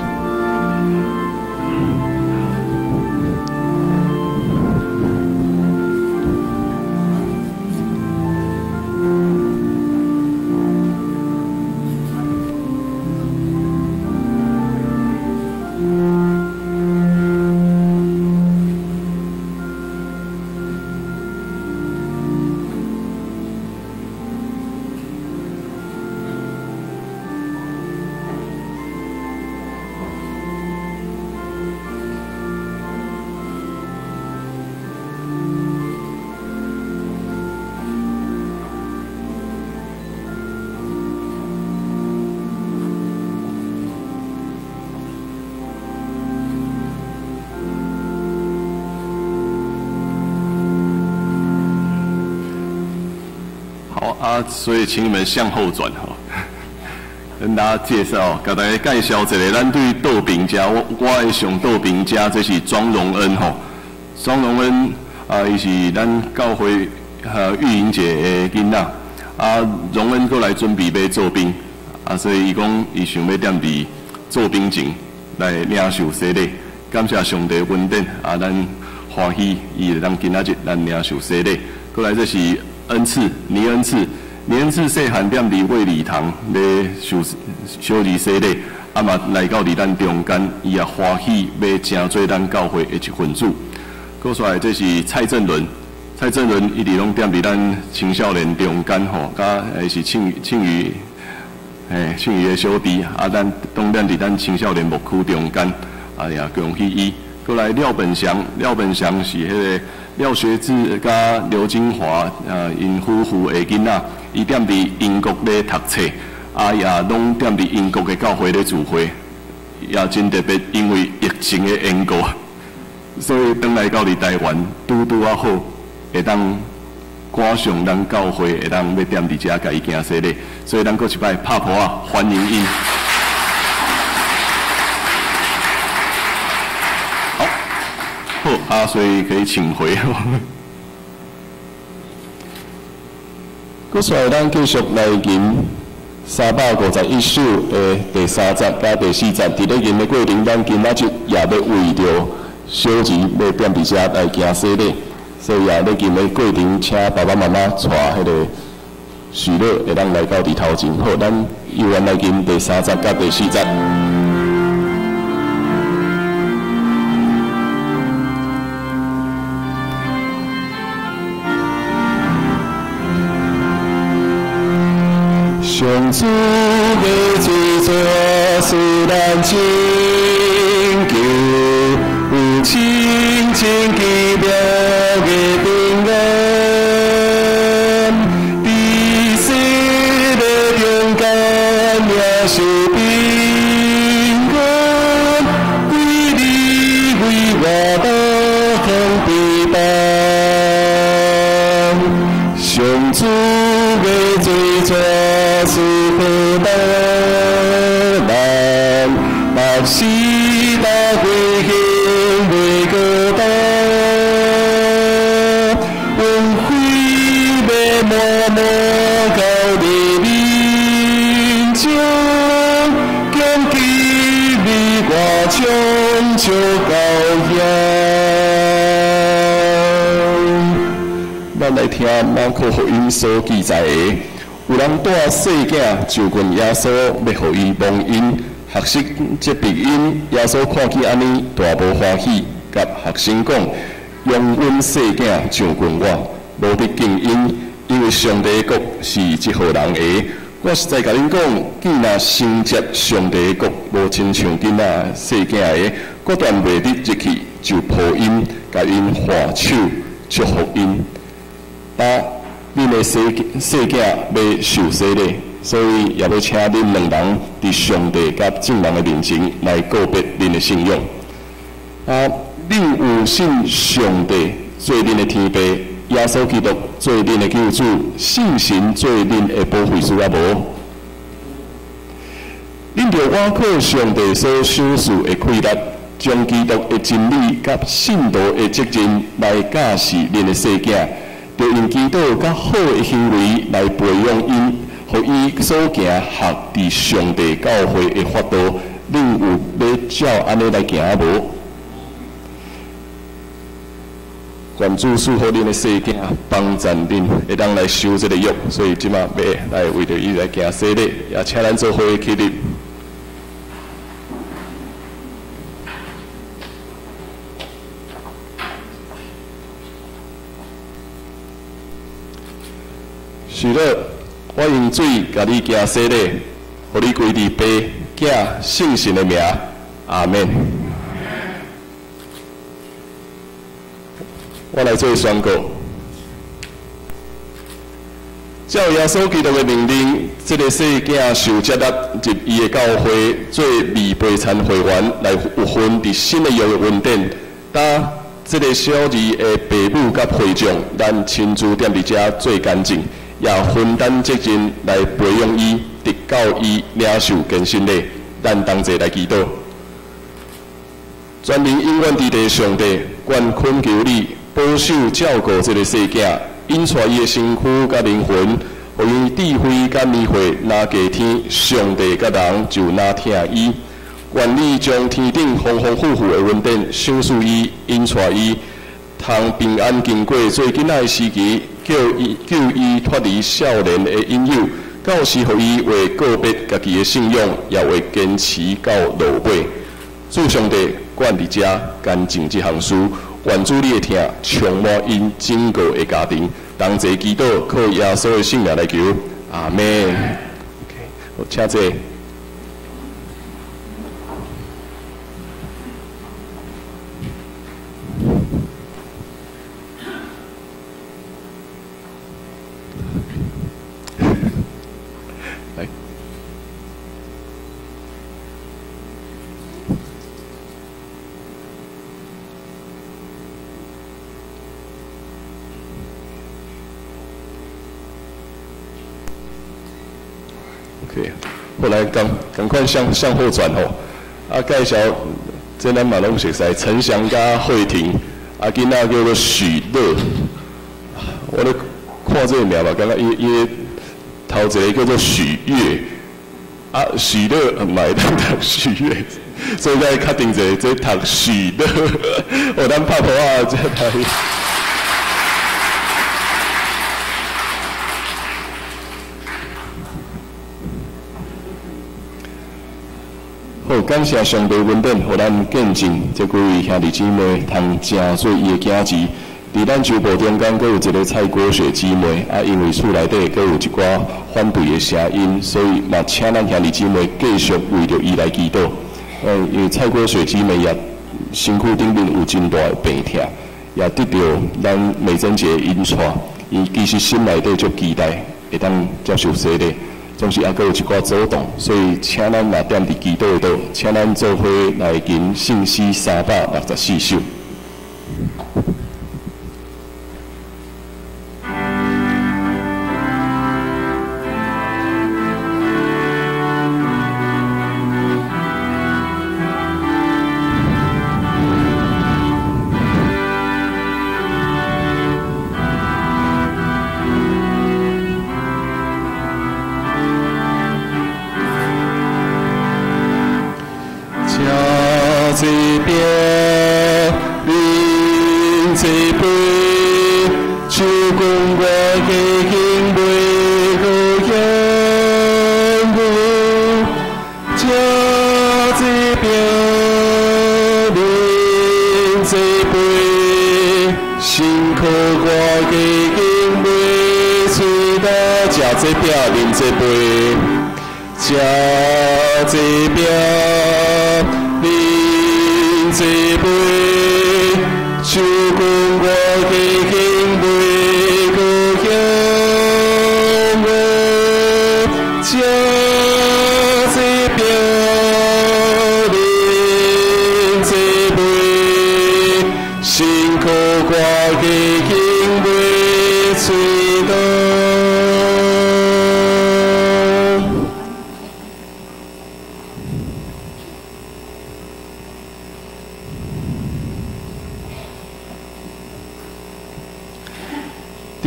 好啊，所以請你們向後轉吼，跟大家介紹，共大家介紹一下，咱對道平家，我的上道平家，這是莊榮恩吼。莊榮恩啊，伊是咱教會玉瑩姐的囡仔。啊，榮恩閣來準備欲做兵，啊，所以伊講伊想欲踮佇做兵前來領受洗禮。感謝上帝恩典，啊，咱歡喜伊會當今仔日咱領受洗禮。閣來這是恩賜，倪恩賜，倪恩賜細漢踮佇衛禮堂咧受小兒洗禮，啊嘛來到佇咱中間，伊也歡喜欲成做咱教會的一份子。閣煞來，這是蔡振倫，蔡振倫一直攏踮佇咱青少年中間吼，佮是慶慶餘，嘿，慶餘的小弟，啊，咱當踮佇咱青少年牧區中間，啊也恭喜伊。閣來廖本祥，廖本祥是彼個廖學智佮劉金華啊，𪜶夫婦的囡仔，伊踮佇英國咧讀冊。啊，也攏踮佇英國的教會咧聚會，也真特別，因為疫情的緣故，所以轉來到佇台灣，拄拄仔好，會當趕上咱教會，會當欲踮佇遮共伊行洗禮，所以咱閣一擺拍噗仔歡迎𪜶。好，好，啊，所以可以請回。閣煞來，咱繼續來吟351首的第三節佮第四節，佇咧吟的過程，咱今仔日也欲為著小兒欲踮佇遮來行洗禮，所以也咧吟的過程，請爸爸媽媽帶彼个許樂會當來到佇頭前。好，咱猶原來吟第三節佮第四節。上主的罪孽使咱拯救，有親像奇妙的平安，佇世的中間領受平安，歸你為我大方陪伴。上主的罪孽是何等難，百世大歸行袂孤單，恩惠欲滿滿到你面前，感激你我充足高興。咱來聽馬可福音所記載的。有人帶細囝就近耶穌，欲予伊摸𪜶，學生責備𪜶。耶穌看見按呢，大無歡喜，共學生講：容阮細囝就近我，無得禁𪜶，因為上帝的國是這號人的。我實在共恁講，既若承接上帝的國，無親像囡仔細囝的，決斷袂得入去，就抱𪜶，共𪜶挽手，祝福𪜶。啊！恁的細細囝欲受洗禮，所以也欲請恁兩人佇上帝佮眾人的面前來告別恁的信仰。啊，恁有信上帝做恁的天父，耶穌基督做恁的救主，聖神做恁的保惠師啊無？恁著倚靠上帝所賞賜的氣力，將基督的真理佮信徒的責任來教示恁的細囝。著用祈禱佮好的行為來培養𪜶，予伊所行合佇上帝教會的法度。恁有欲照按呢來行無？願主賜予恁的細囝，幫贊恁會當來守這个約。所以這馬欲來為著伊來行洗禮，也請咱做伙起立。許樂，我用水共你行洗禮，予你歸佇父、囝、聖神的名，阿們。我來做宣告。照耶穌基督的命令，這个細囝受接納入伊的教會，做預備餐會員，來有份佇新的約的恩典。當這个小兒的爸母佮會眾，咱親自踮佇遮做見證，也分擔責任來培養伊，直到伊領受堅振禮。咱同齊來祈禱。全能永遠之地上帝，願懇求你保守照顧這个細囝，引帶伊的身軀佮靈魂，予伊智慧佮年歲若過天，上帝佮人就若疼伊。願你將天頂豐豐富富的恩典賞賜伊，引帶伊通平安經過做囡仔的時期，叫伊救伊脫離少年的引誘，到時予伊會告別家己的信仰，也會堅持到落尾。主上帝管佇遮乾淨這項事，願主你的疼充滿𪜶整個的家庭，同齊祈禱，靠耶穌的聖名來求，阿們。OK，好，請坐。後來趕快向後轉吼，啊，介紹這咱嘛攏熟悉，陳翔佮慧婷，啊，囡仔叫做許樂，我咧看這個名嘛，感覺伊頭一個叫做許月，啊，許樂毋會當讀許月，所以才確定一下，這讀許樂，哦，咱拍婆啊，這讀。好，感謝上帝恩典，予咱見證這幾位兄弟姊妹通成做伊的囝兒。佇咱周部中間，閣有一個蔡國雪姊妹，啊，因為厝內底閣有一寡反對的聲音，所以嘛，請咱兄弟姊妹繼續為著伊來祈禱。因為蔡國雪姊妹也身軀頂面有真大的病痛，也得著咱美珍姐引帶，伊其實心內底足期待會當接受洗禮。總是猶閣有一寡阻擋，所以請咱嘛踮佇祈禱的度，請咱做伙來吟聖詩364首。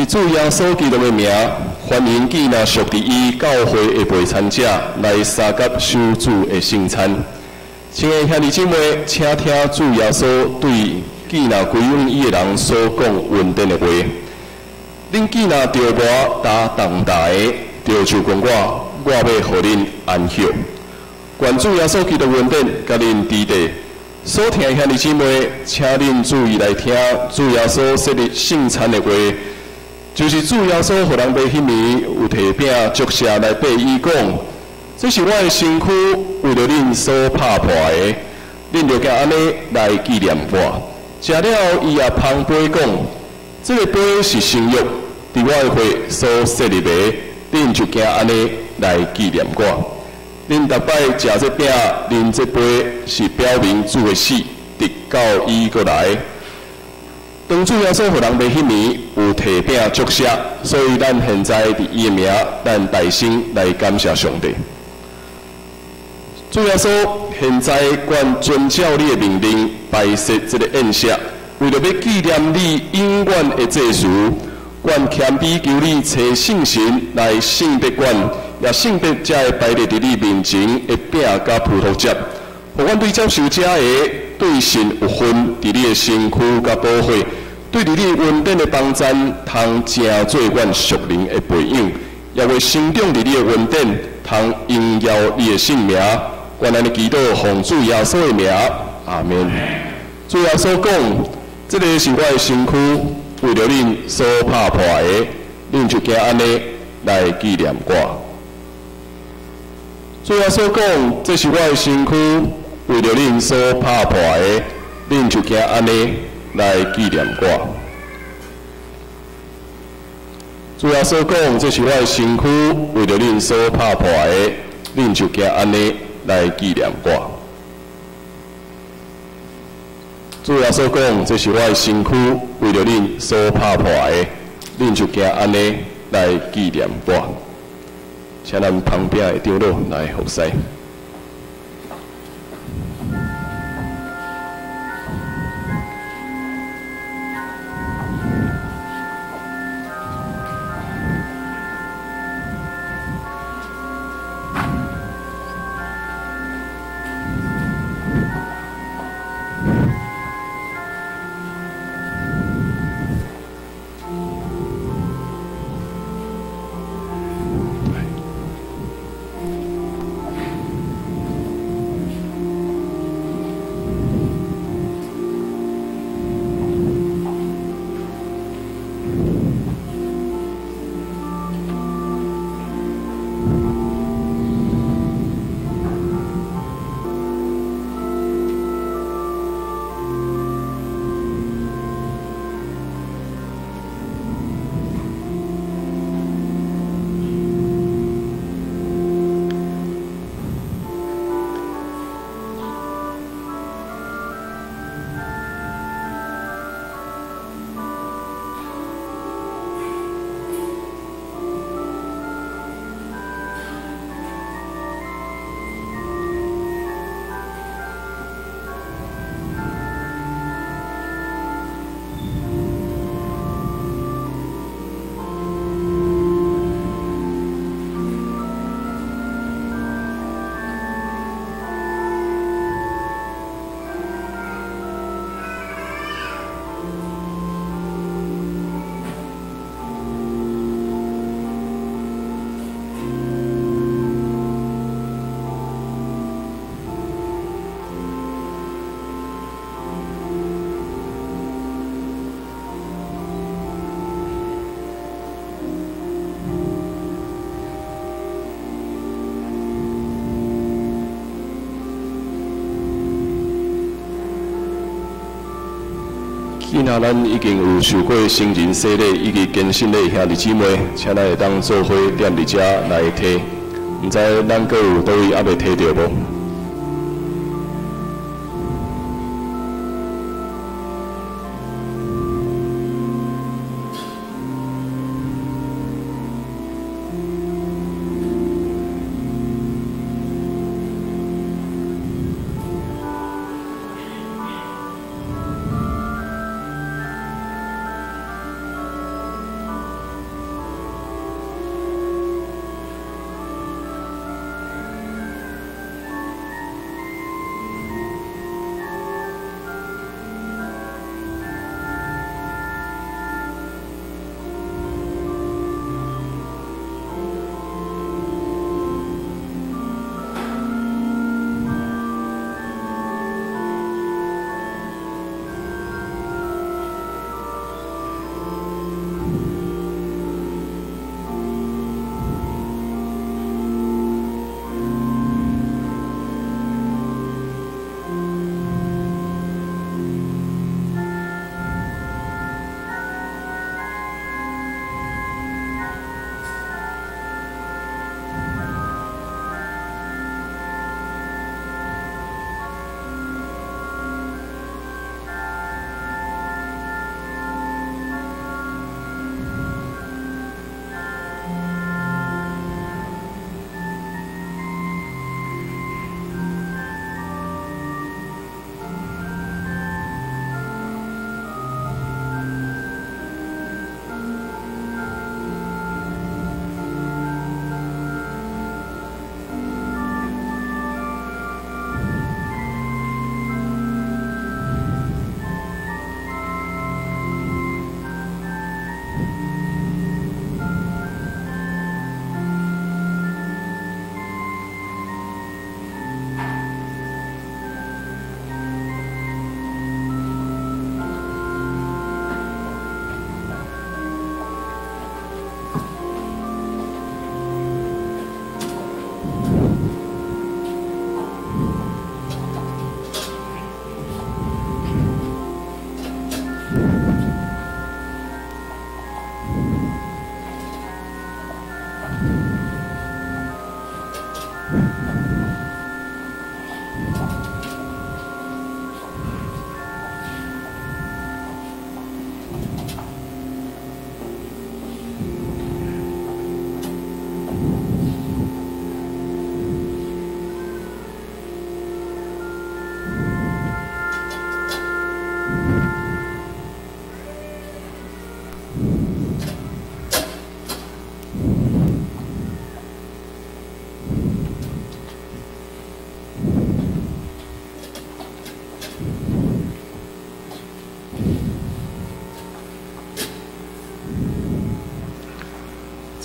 主耶穌基督的名，歡迎既若屬佇伊教會的陪餐者來相佮守主的聖餐。親愛兄弟姊妹，請聽主耶穌對既若歸向伊的人所講恩典的話。恁既若著我擔重擔的，著就近我，我欲予恁安歇。願主耶穌基督恩典佮恁佇地。所聽的兄弟姊妹，請恁注意來聽主耶穌設立聖餐的話。就是主耶穌予人欲彼暝有提餅祝謝來擘伊講，這是我的身軀，為著恁所拍破的，恁著行按呢來紀念我。食了伊也捧杯講，這个杯是新約，佇我的血所設立的，恁就行按呢來紀念我。恁逐擺食這餅、啉這杯，是表明主的死，直到伊閣來。當主耶穌予人欲彼暝有提餅祝謝，所以咱現在佇伊的名，咱大聲來感謝上帝。主耶穌，現在阮遵照你的命令擺設這个宴席，為著欲紀念你永遠的祭司，阮謙卑求你差聖神來聖別阮，也聖別這个擺列佇你面前的餅佮葡萄汁，予阮對接受這个對神有份，佇你的身軀佮寶血，對佇你恩典的幫贊，通成做阮屬靈的培養，也會成長佇你的恩典，通榮耀你的聖名。願咱的祈禱奉主耶穌的名，阿們。主耶穌講：這个是我的身軀，為著恁所拍破的，恁就行按呢來紀念我。主耶穌講：這是我的身軀，為著恁所拍破的，恁就行按呢來紀念我。主耶穌講：這是我的身軀，為著恁所拍破的，恁就行按呢來紀念我。主耶穌講：這是我的身軀，為著恁所拍破的，恁就行按呢來紀念我。請咱旁邊的長老來服侍。今仔咱已經有受過成人洗禮以及堅信禮兄弟姊妹，請咱會當做伙踮佇遮來提。毋知咱閣有佗位猶未提著無？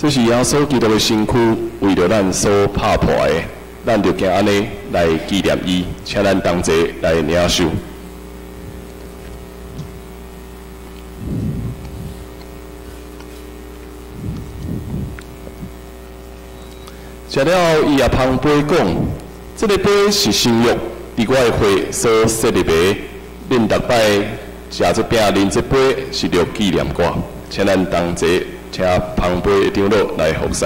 這是耶穌基督的身軀，為著咱所拍破的，咱就行按呢來紀念伊，請咱同齊來領受。食了後，伊也捧杯講：這个杯是新約，佇我的血所設立的。恁逐擺食這餅、啉這杯，是著紀念我。請咱同齊，請捧杯的長老來服侍。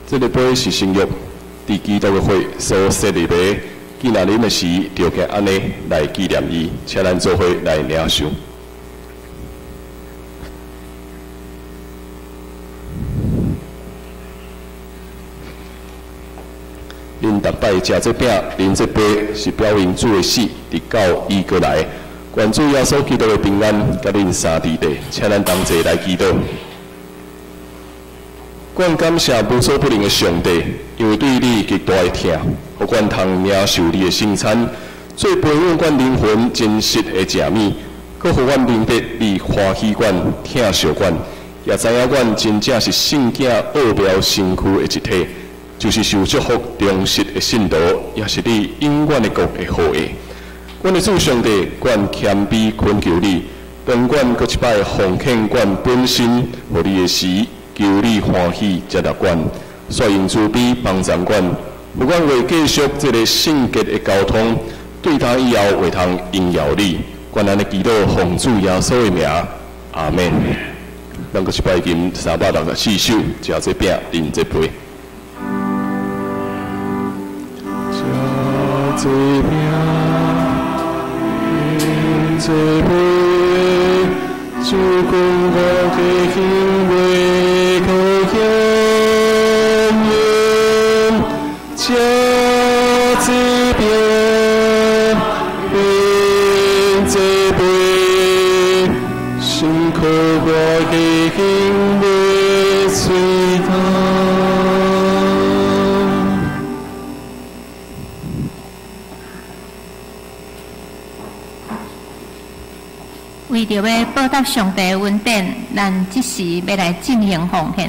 這个杯是新約，佇基督的血所設立的。既然啉的時，就行按呢來紀念伊，請咱做伙來領受。恁逐擺食這餅、啉這杯，是表明主的死，直到伊閣來。願主耶穌基督的平安，佮恁三弟弟，請咱同齊來祈禱。阮感謝無所不能的上帝，因為對你極大的疼，予阮通領受你的聖餐，做培養阮靈魂真實的食物，閣予阮明白你歡喜阮、疼惜阮，也知影阮真正是聖子奧妙身軀的一體，就是受祝福忠實的信徒，也是你永遠的國的後裔。阮的主上帝，阮謙卑懇求你，當阮閣一擺奉獻阮本身予你的時，求你歡喜接納阮，煞用慈悲幫助阮，予阮會繼續這个聖潔的交通，對他以後會通榮耀你。阮按呢祈禱，奉主耶穌的名，阿們。咱閣一擺吟364首，食這餅，啉這杯。食這餅，飲這杯，主講我的行為可檢驗。食這餅，飲這杯，深刻我的行為隨他。為著欲報答上帝的恩典，咱這時欲來進行奉獻。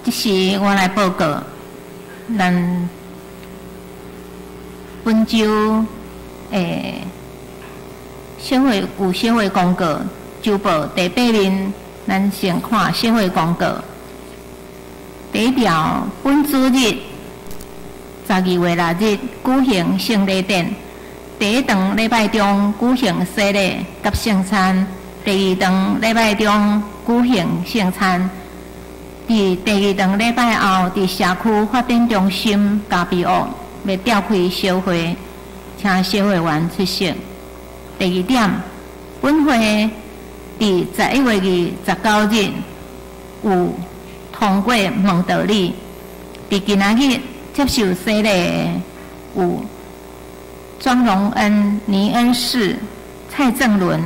這時我來報告，咱本週的小會有小會公告，週報第八面，咱先看小會公告。第一條，本主日12月6日舉行聖禮典。第一堂禮拜中舉行洗禮佮聖餐，第二堂禮拜中舉行聖餐。佇第二堂禮拜後，佇社區發展中心咖啡屋欲召開小會，請小會員出席。第二點，本會佇11月29日有通過問道理。佇今仔日接受洗禮的有莊榮恩、倪恩士、蔡正倫、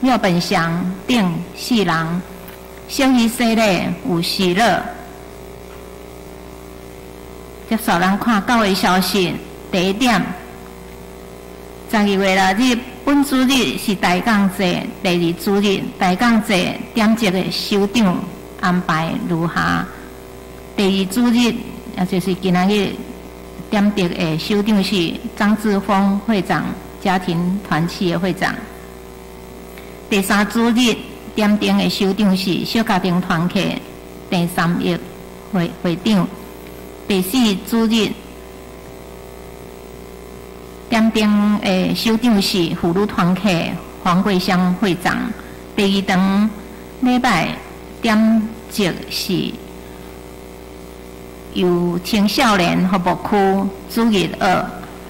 廖本祥等四人。小魚洗禮有喜樂。接續咱看教會消息。第一點，12月6日本主日是大講祭，第二主日大講祭點燭的首長安排如下。第二主日，也就是今仔日點燭的首長是張志峰會長，家庭團契的會長。第三主日點燈的首長是小家庭團契鄭三億會會長。第四主日點燈的首長是婦女團契黃桂香會長。第二堂禮拜點燭是由青少年服務區主日學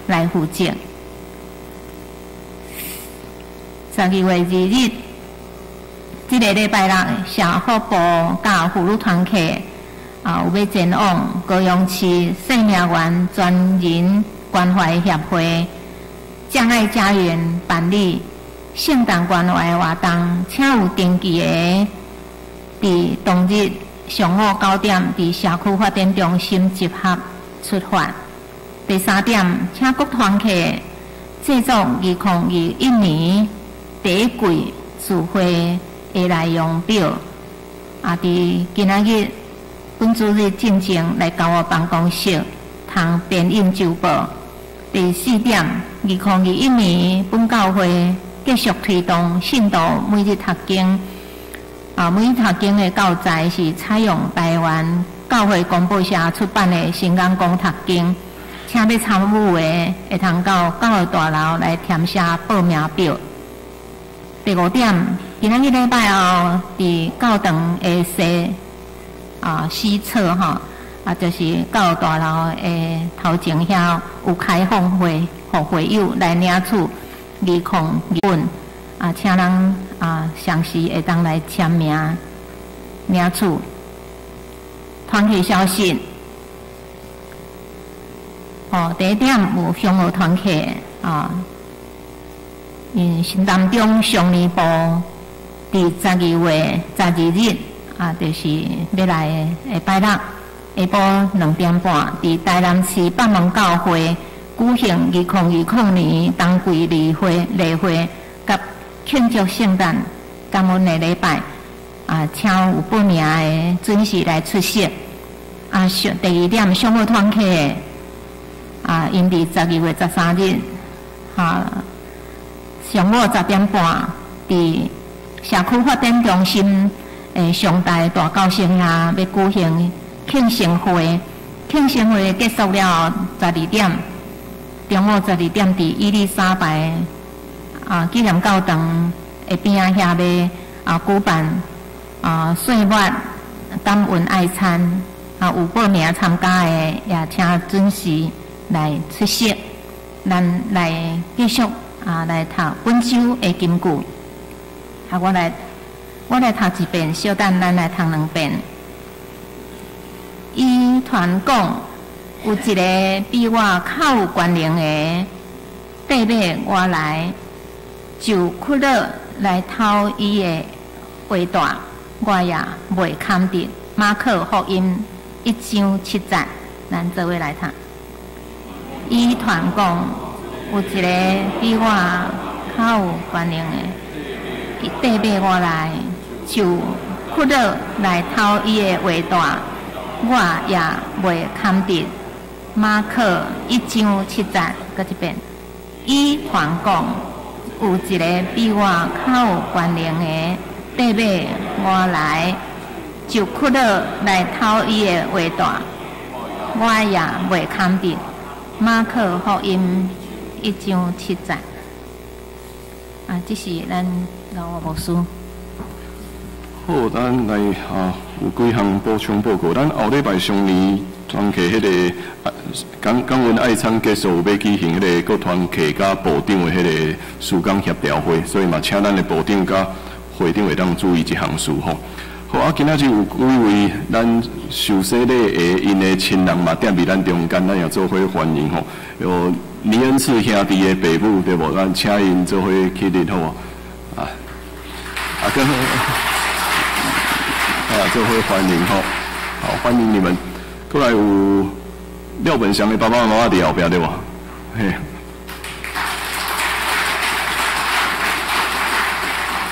來負責。12月2日，這個禮拜六，社福部佮婦女團契啊，有欲前往高雄市生命園專人關懷協會將愛家園辦理聖誕關懷活動，請有登記的，佇當日上午9點，佇社區發展中心集合出發。第三點，請各團契製作2021年第一季聚會的內容表，啊，佇今仔日本主日進前來交我辦公室，通編印週報。第四點，2021年本教會繼續推動信徒每日讀經。啊，每日讀經的教材是採用台灣教會公報社出版的《新眼光讀經》，請欲參與的會通到教會大樓來填寫報名表。第五點，今仔日禮拜後，佇教堂的西啊西側吼，啊，就是教會大樓的頭前遐有開放會，予會友來領取2021本，啊，請人啊，隨時會當來簽名領取。團契消息，哦，第一點有香樂團契啊，𪜶新南中上年部佇12月12日啊，就是欲來的下拜六下晡2點半，佇台南市北門教會舉行2020年冬季例會例會佮慶祝聖誕感恩的禮拜啊，請有報名的準時來出席。啊，上第二點，上好團契的啊，𪜶佇12月13日，哈，上午10點半，佇社區發展中心的上大大教室遐，欲舉行慶生會。慶生會結束了後，十二點，中午十二點，佇伊麗莎白啊紀念教堂的邊仔遐欲啊舉辦啊歲末感恩愛餐啊，有報名參加的也請準時來出席。咱來繼續啊來讀本週的金句。啊，我來讀一遍，小等咱來讀兩遍。伊傳講有一个比我較有權能的，綴尾我來，就屈橐來脫伊的鞋帶，我也袂堪得。馬可福音一章七節，咱做伙來讀。伊傳講有一个比我較有權能的，伊綴尾我來，就屈橐來脫伊的鞋帶，我也袂堪得。馬可一章七節，閣一遍。伊還講，有一個比我較有權能的，綴尾我來，就屈膝來討伊的鞋帶，我也袂堪得。馬可福音一章七節。啊，這是咱老牧師。好，咱來啊，有幾項補充報告。咱後禮拜雙年團契彼个感感恩愛餐結束，有欲舉行彼个各團契佮部長的彼个事工協調會，所以嘛，請咱的部長佮會長會當注意這項事吼。好啊，今仔日有幾位咱受洗禮的𪜶的親人嘛，踮佇咱中間，咱也做伙歡迎吼。有倪恩賜兄弟的爸母對無？咱請𪜶做伙起立好無？啊啊，跟啊做伙歡迎吼，好，歡迎你們。過來有廖本祥的爸爸媽媽佇後壁對無？嘿。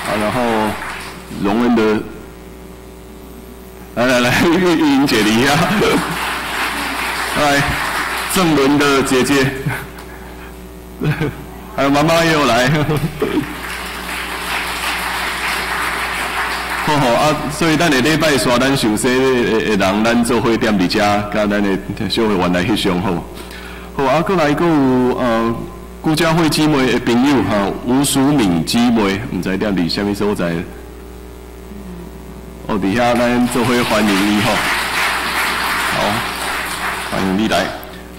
啊，然後榮恩的，來來來，玉英姐佇遐，來鄭倫的姐姐，還有媽媽也有來。好好啊，所以咱下禮拜紲咱受洗的人，咱做伙踮佇遮，佮咱的小會員來翕相好。好啊，閣來閣有顧佳慧姊妹的朋友哈，吳淑敏姊妹，毋知踮佇啥物所在？哦，佇遐咱做伙歡迎伊吼。好，歡迎你來。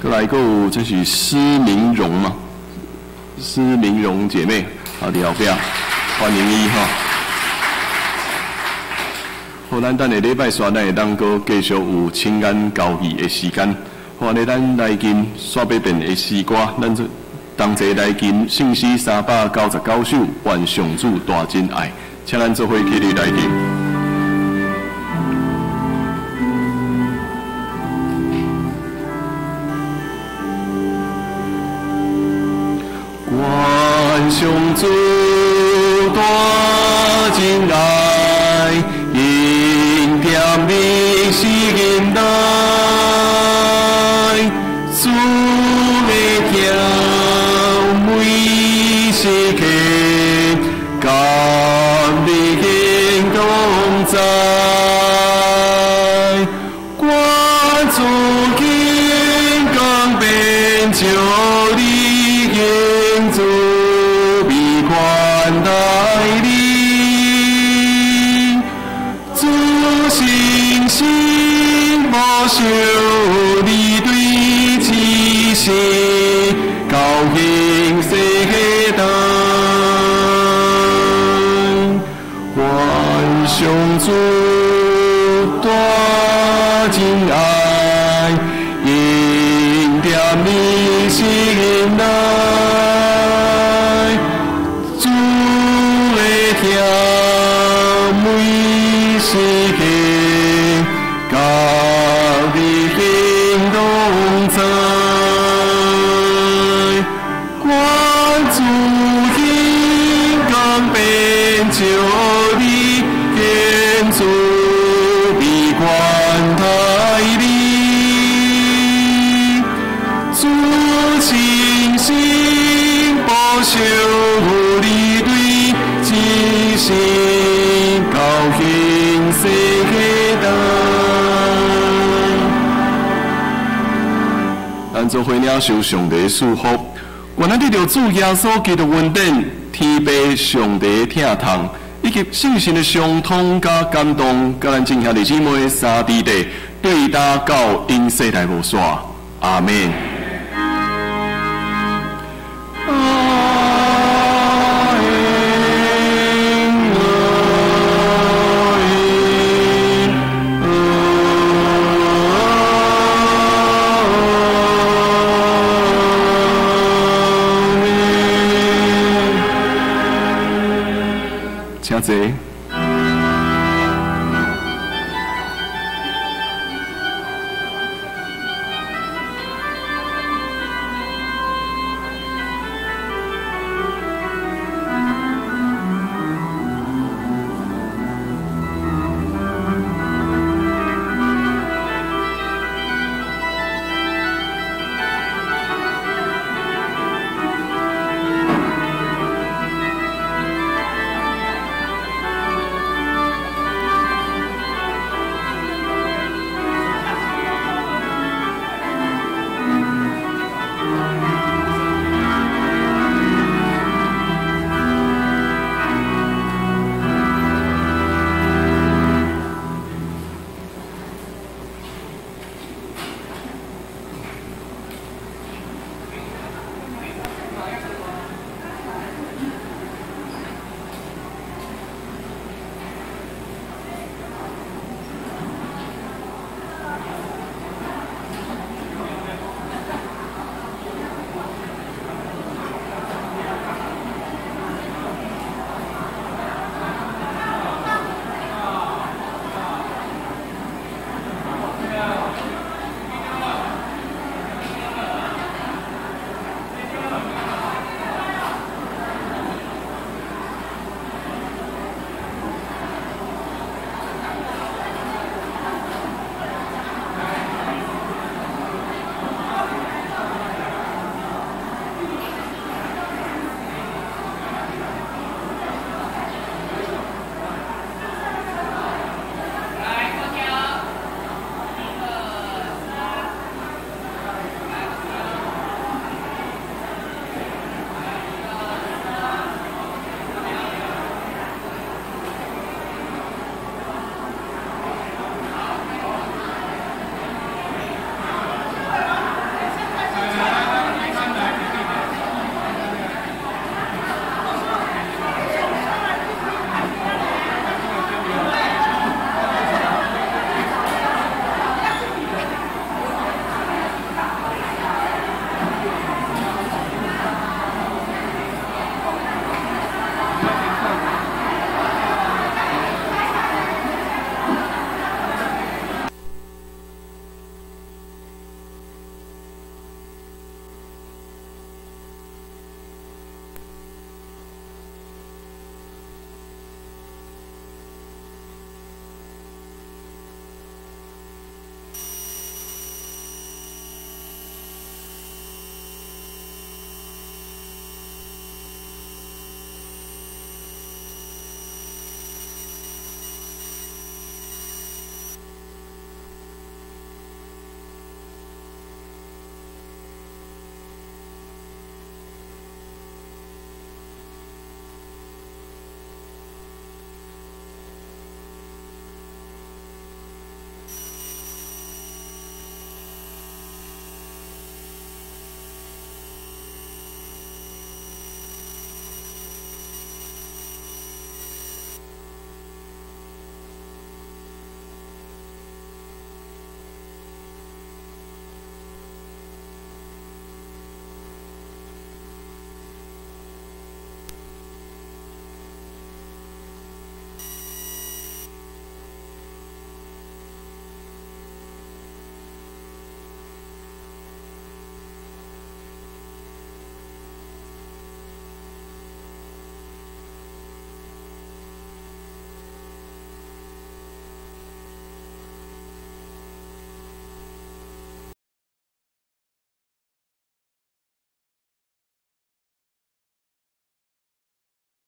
閣來閣有這是施明榮嘛？施明榮姐妹，啊，佇後壁，歡迎伊吼。好，咱等下禮拜紲，咱會當閣繼續有親眼交誼的時間。好，按呢咱來吟煞欲變的詩歌，咱做同齊來吟聖詩399首，願上主大真愛，請咱做伙起立來吟。願上主大真愛，因甜蜜是忍耐，主的疼每時刻，甘你行同在，我主金剛變就你應主必款待你。主信心保守你對此生高興世代，願上主大真愛，因恬你心內，主的疼每時刻，佮你行同在，願主興剛變就你，天主必款待你。主信心保守你對此生高興世代。咱做伙領受上帝賜福，願咱得著主耶穌基督恩典，天父上帝疼痛，以及聖神的相通佮感動，佮咱眾兄弟姊妹三弟弟，對搭到永世來無煞。阿們。請坐。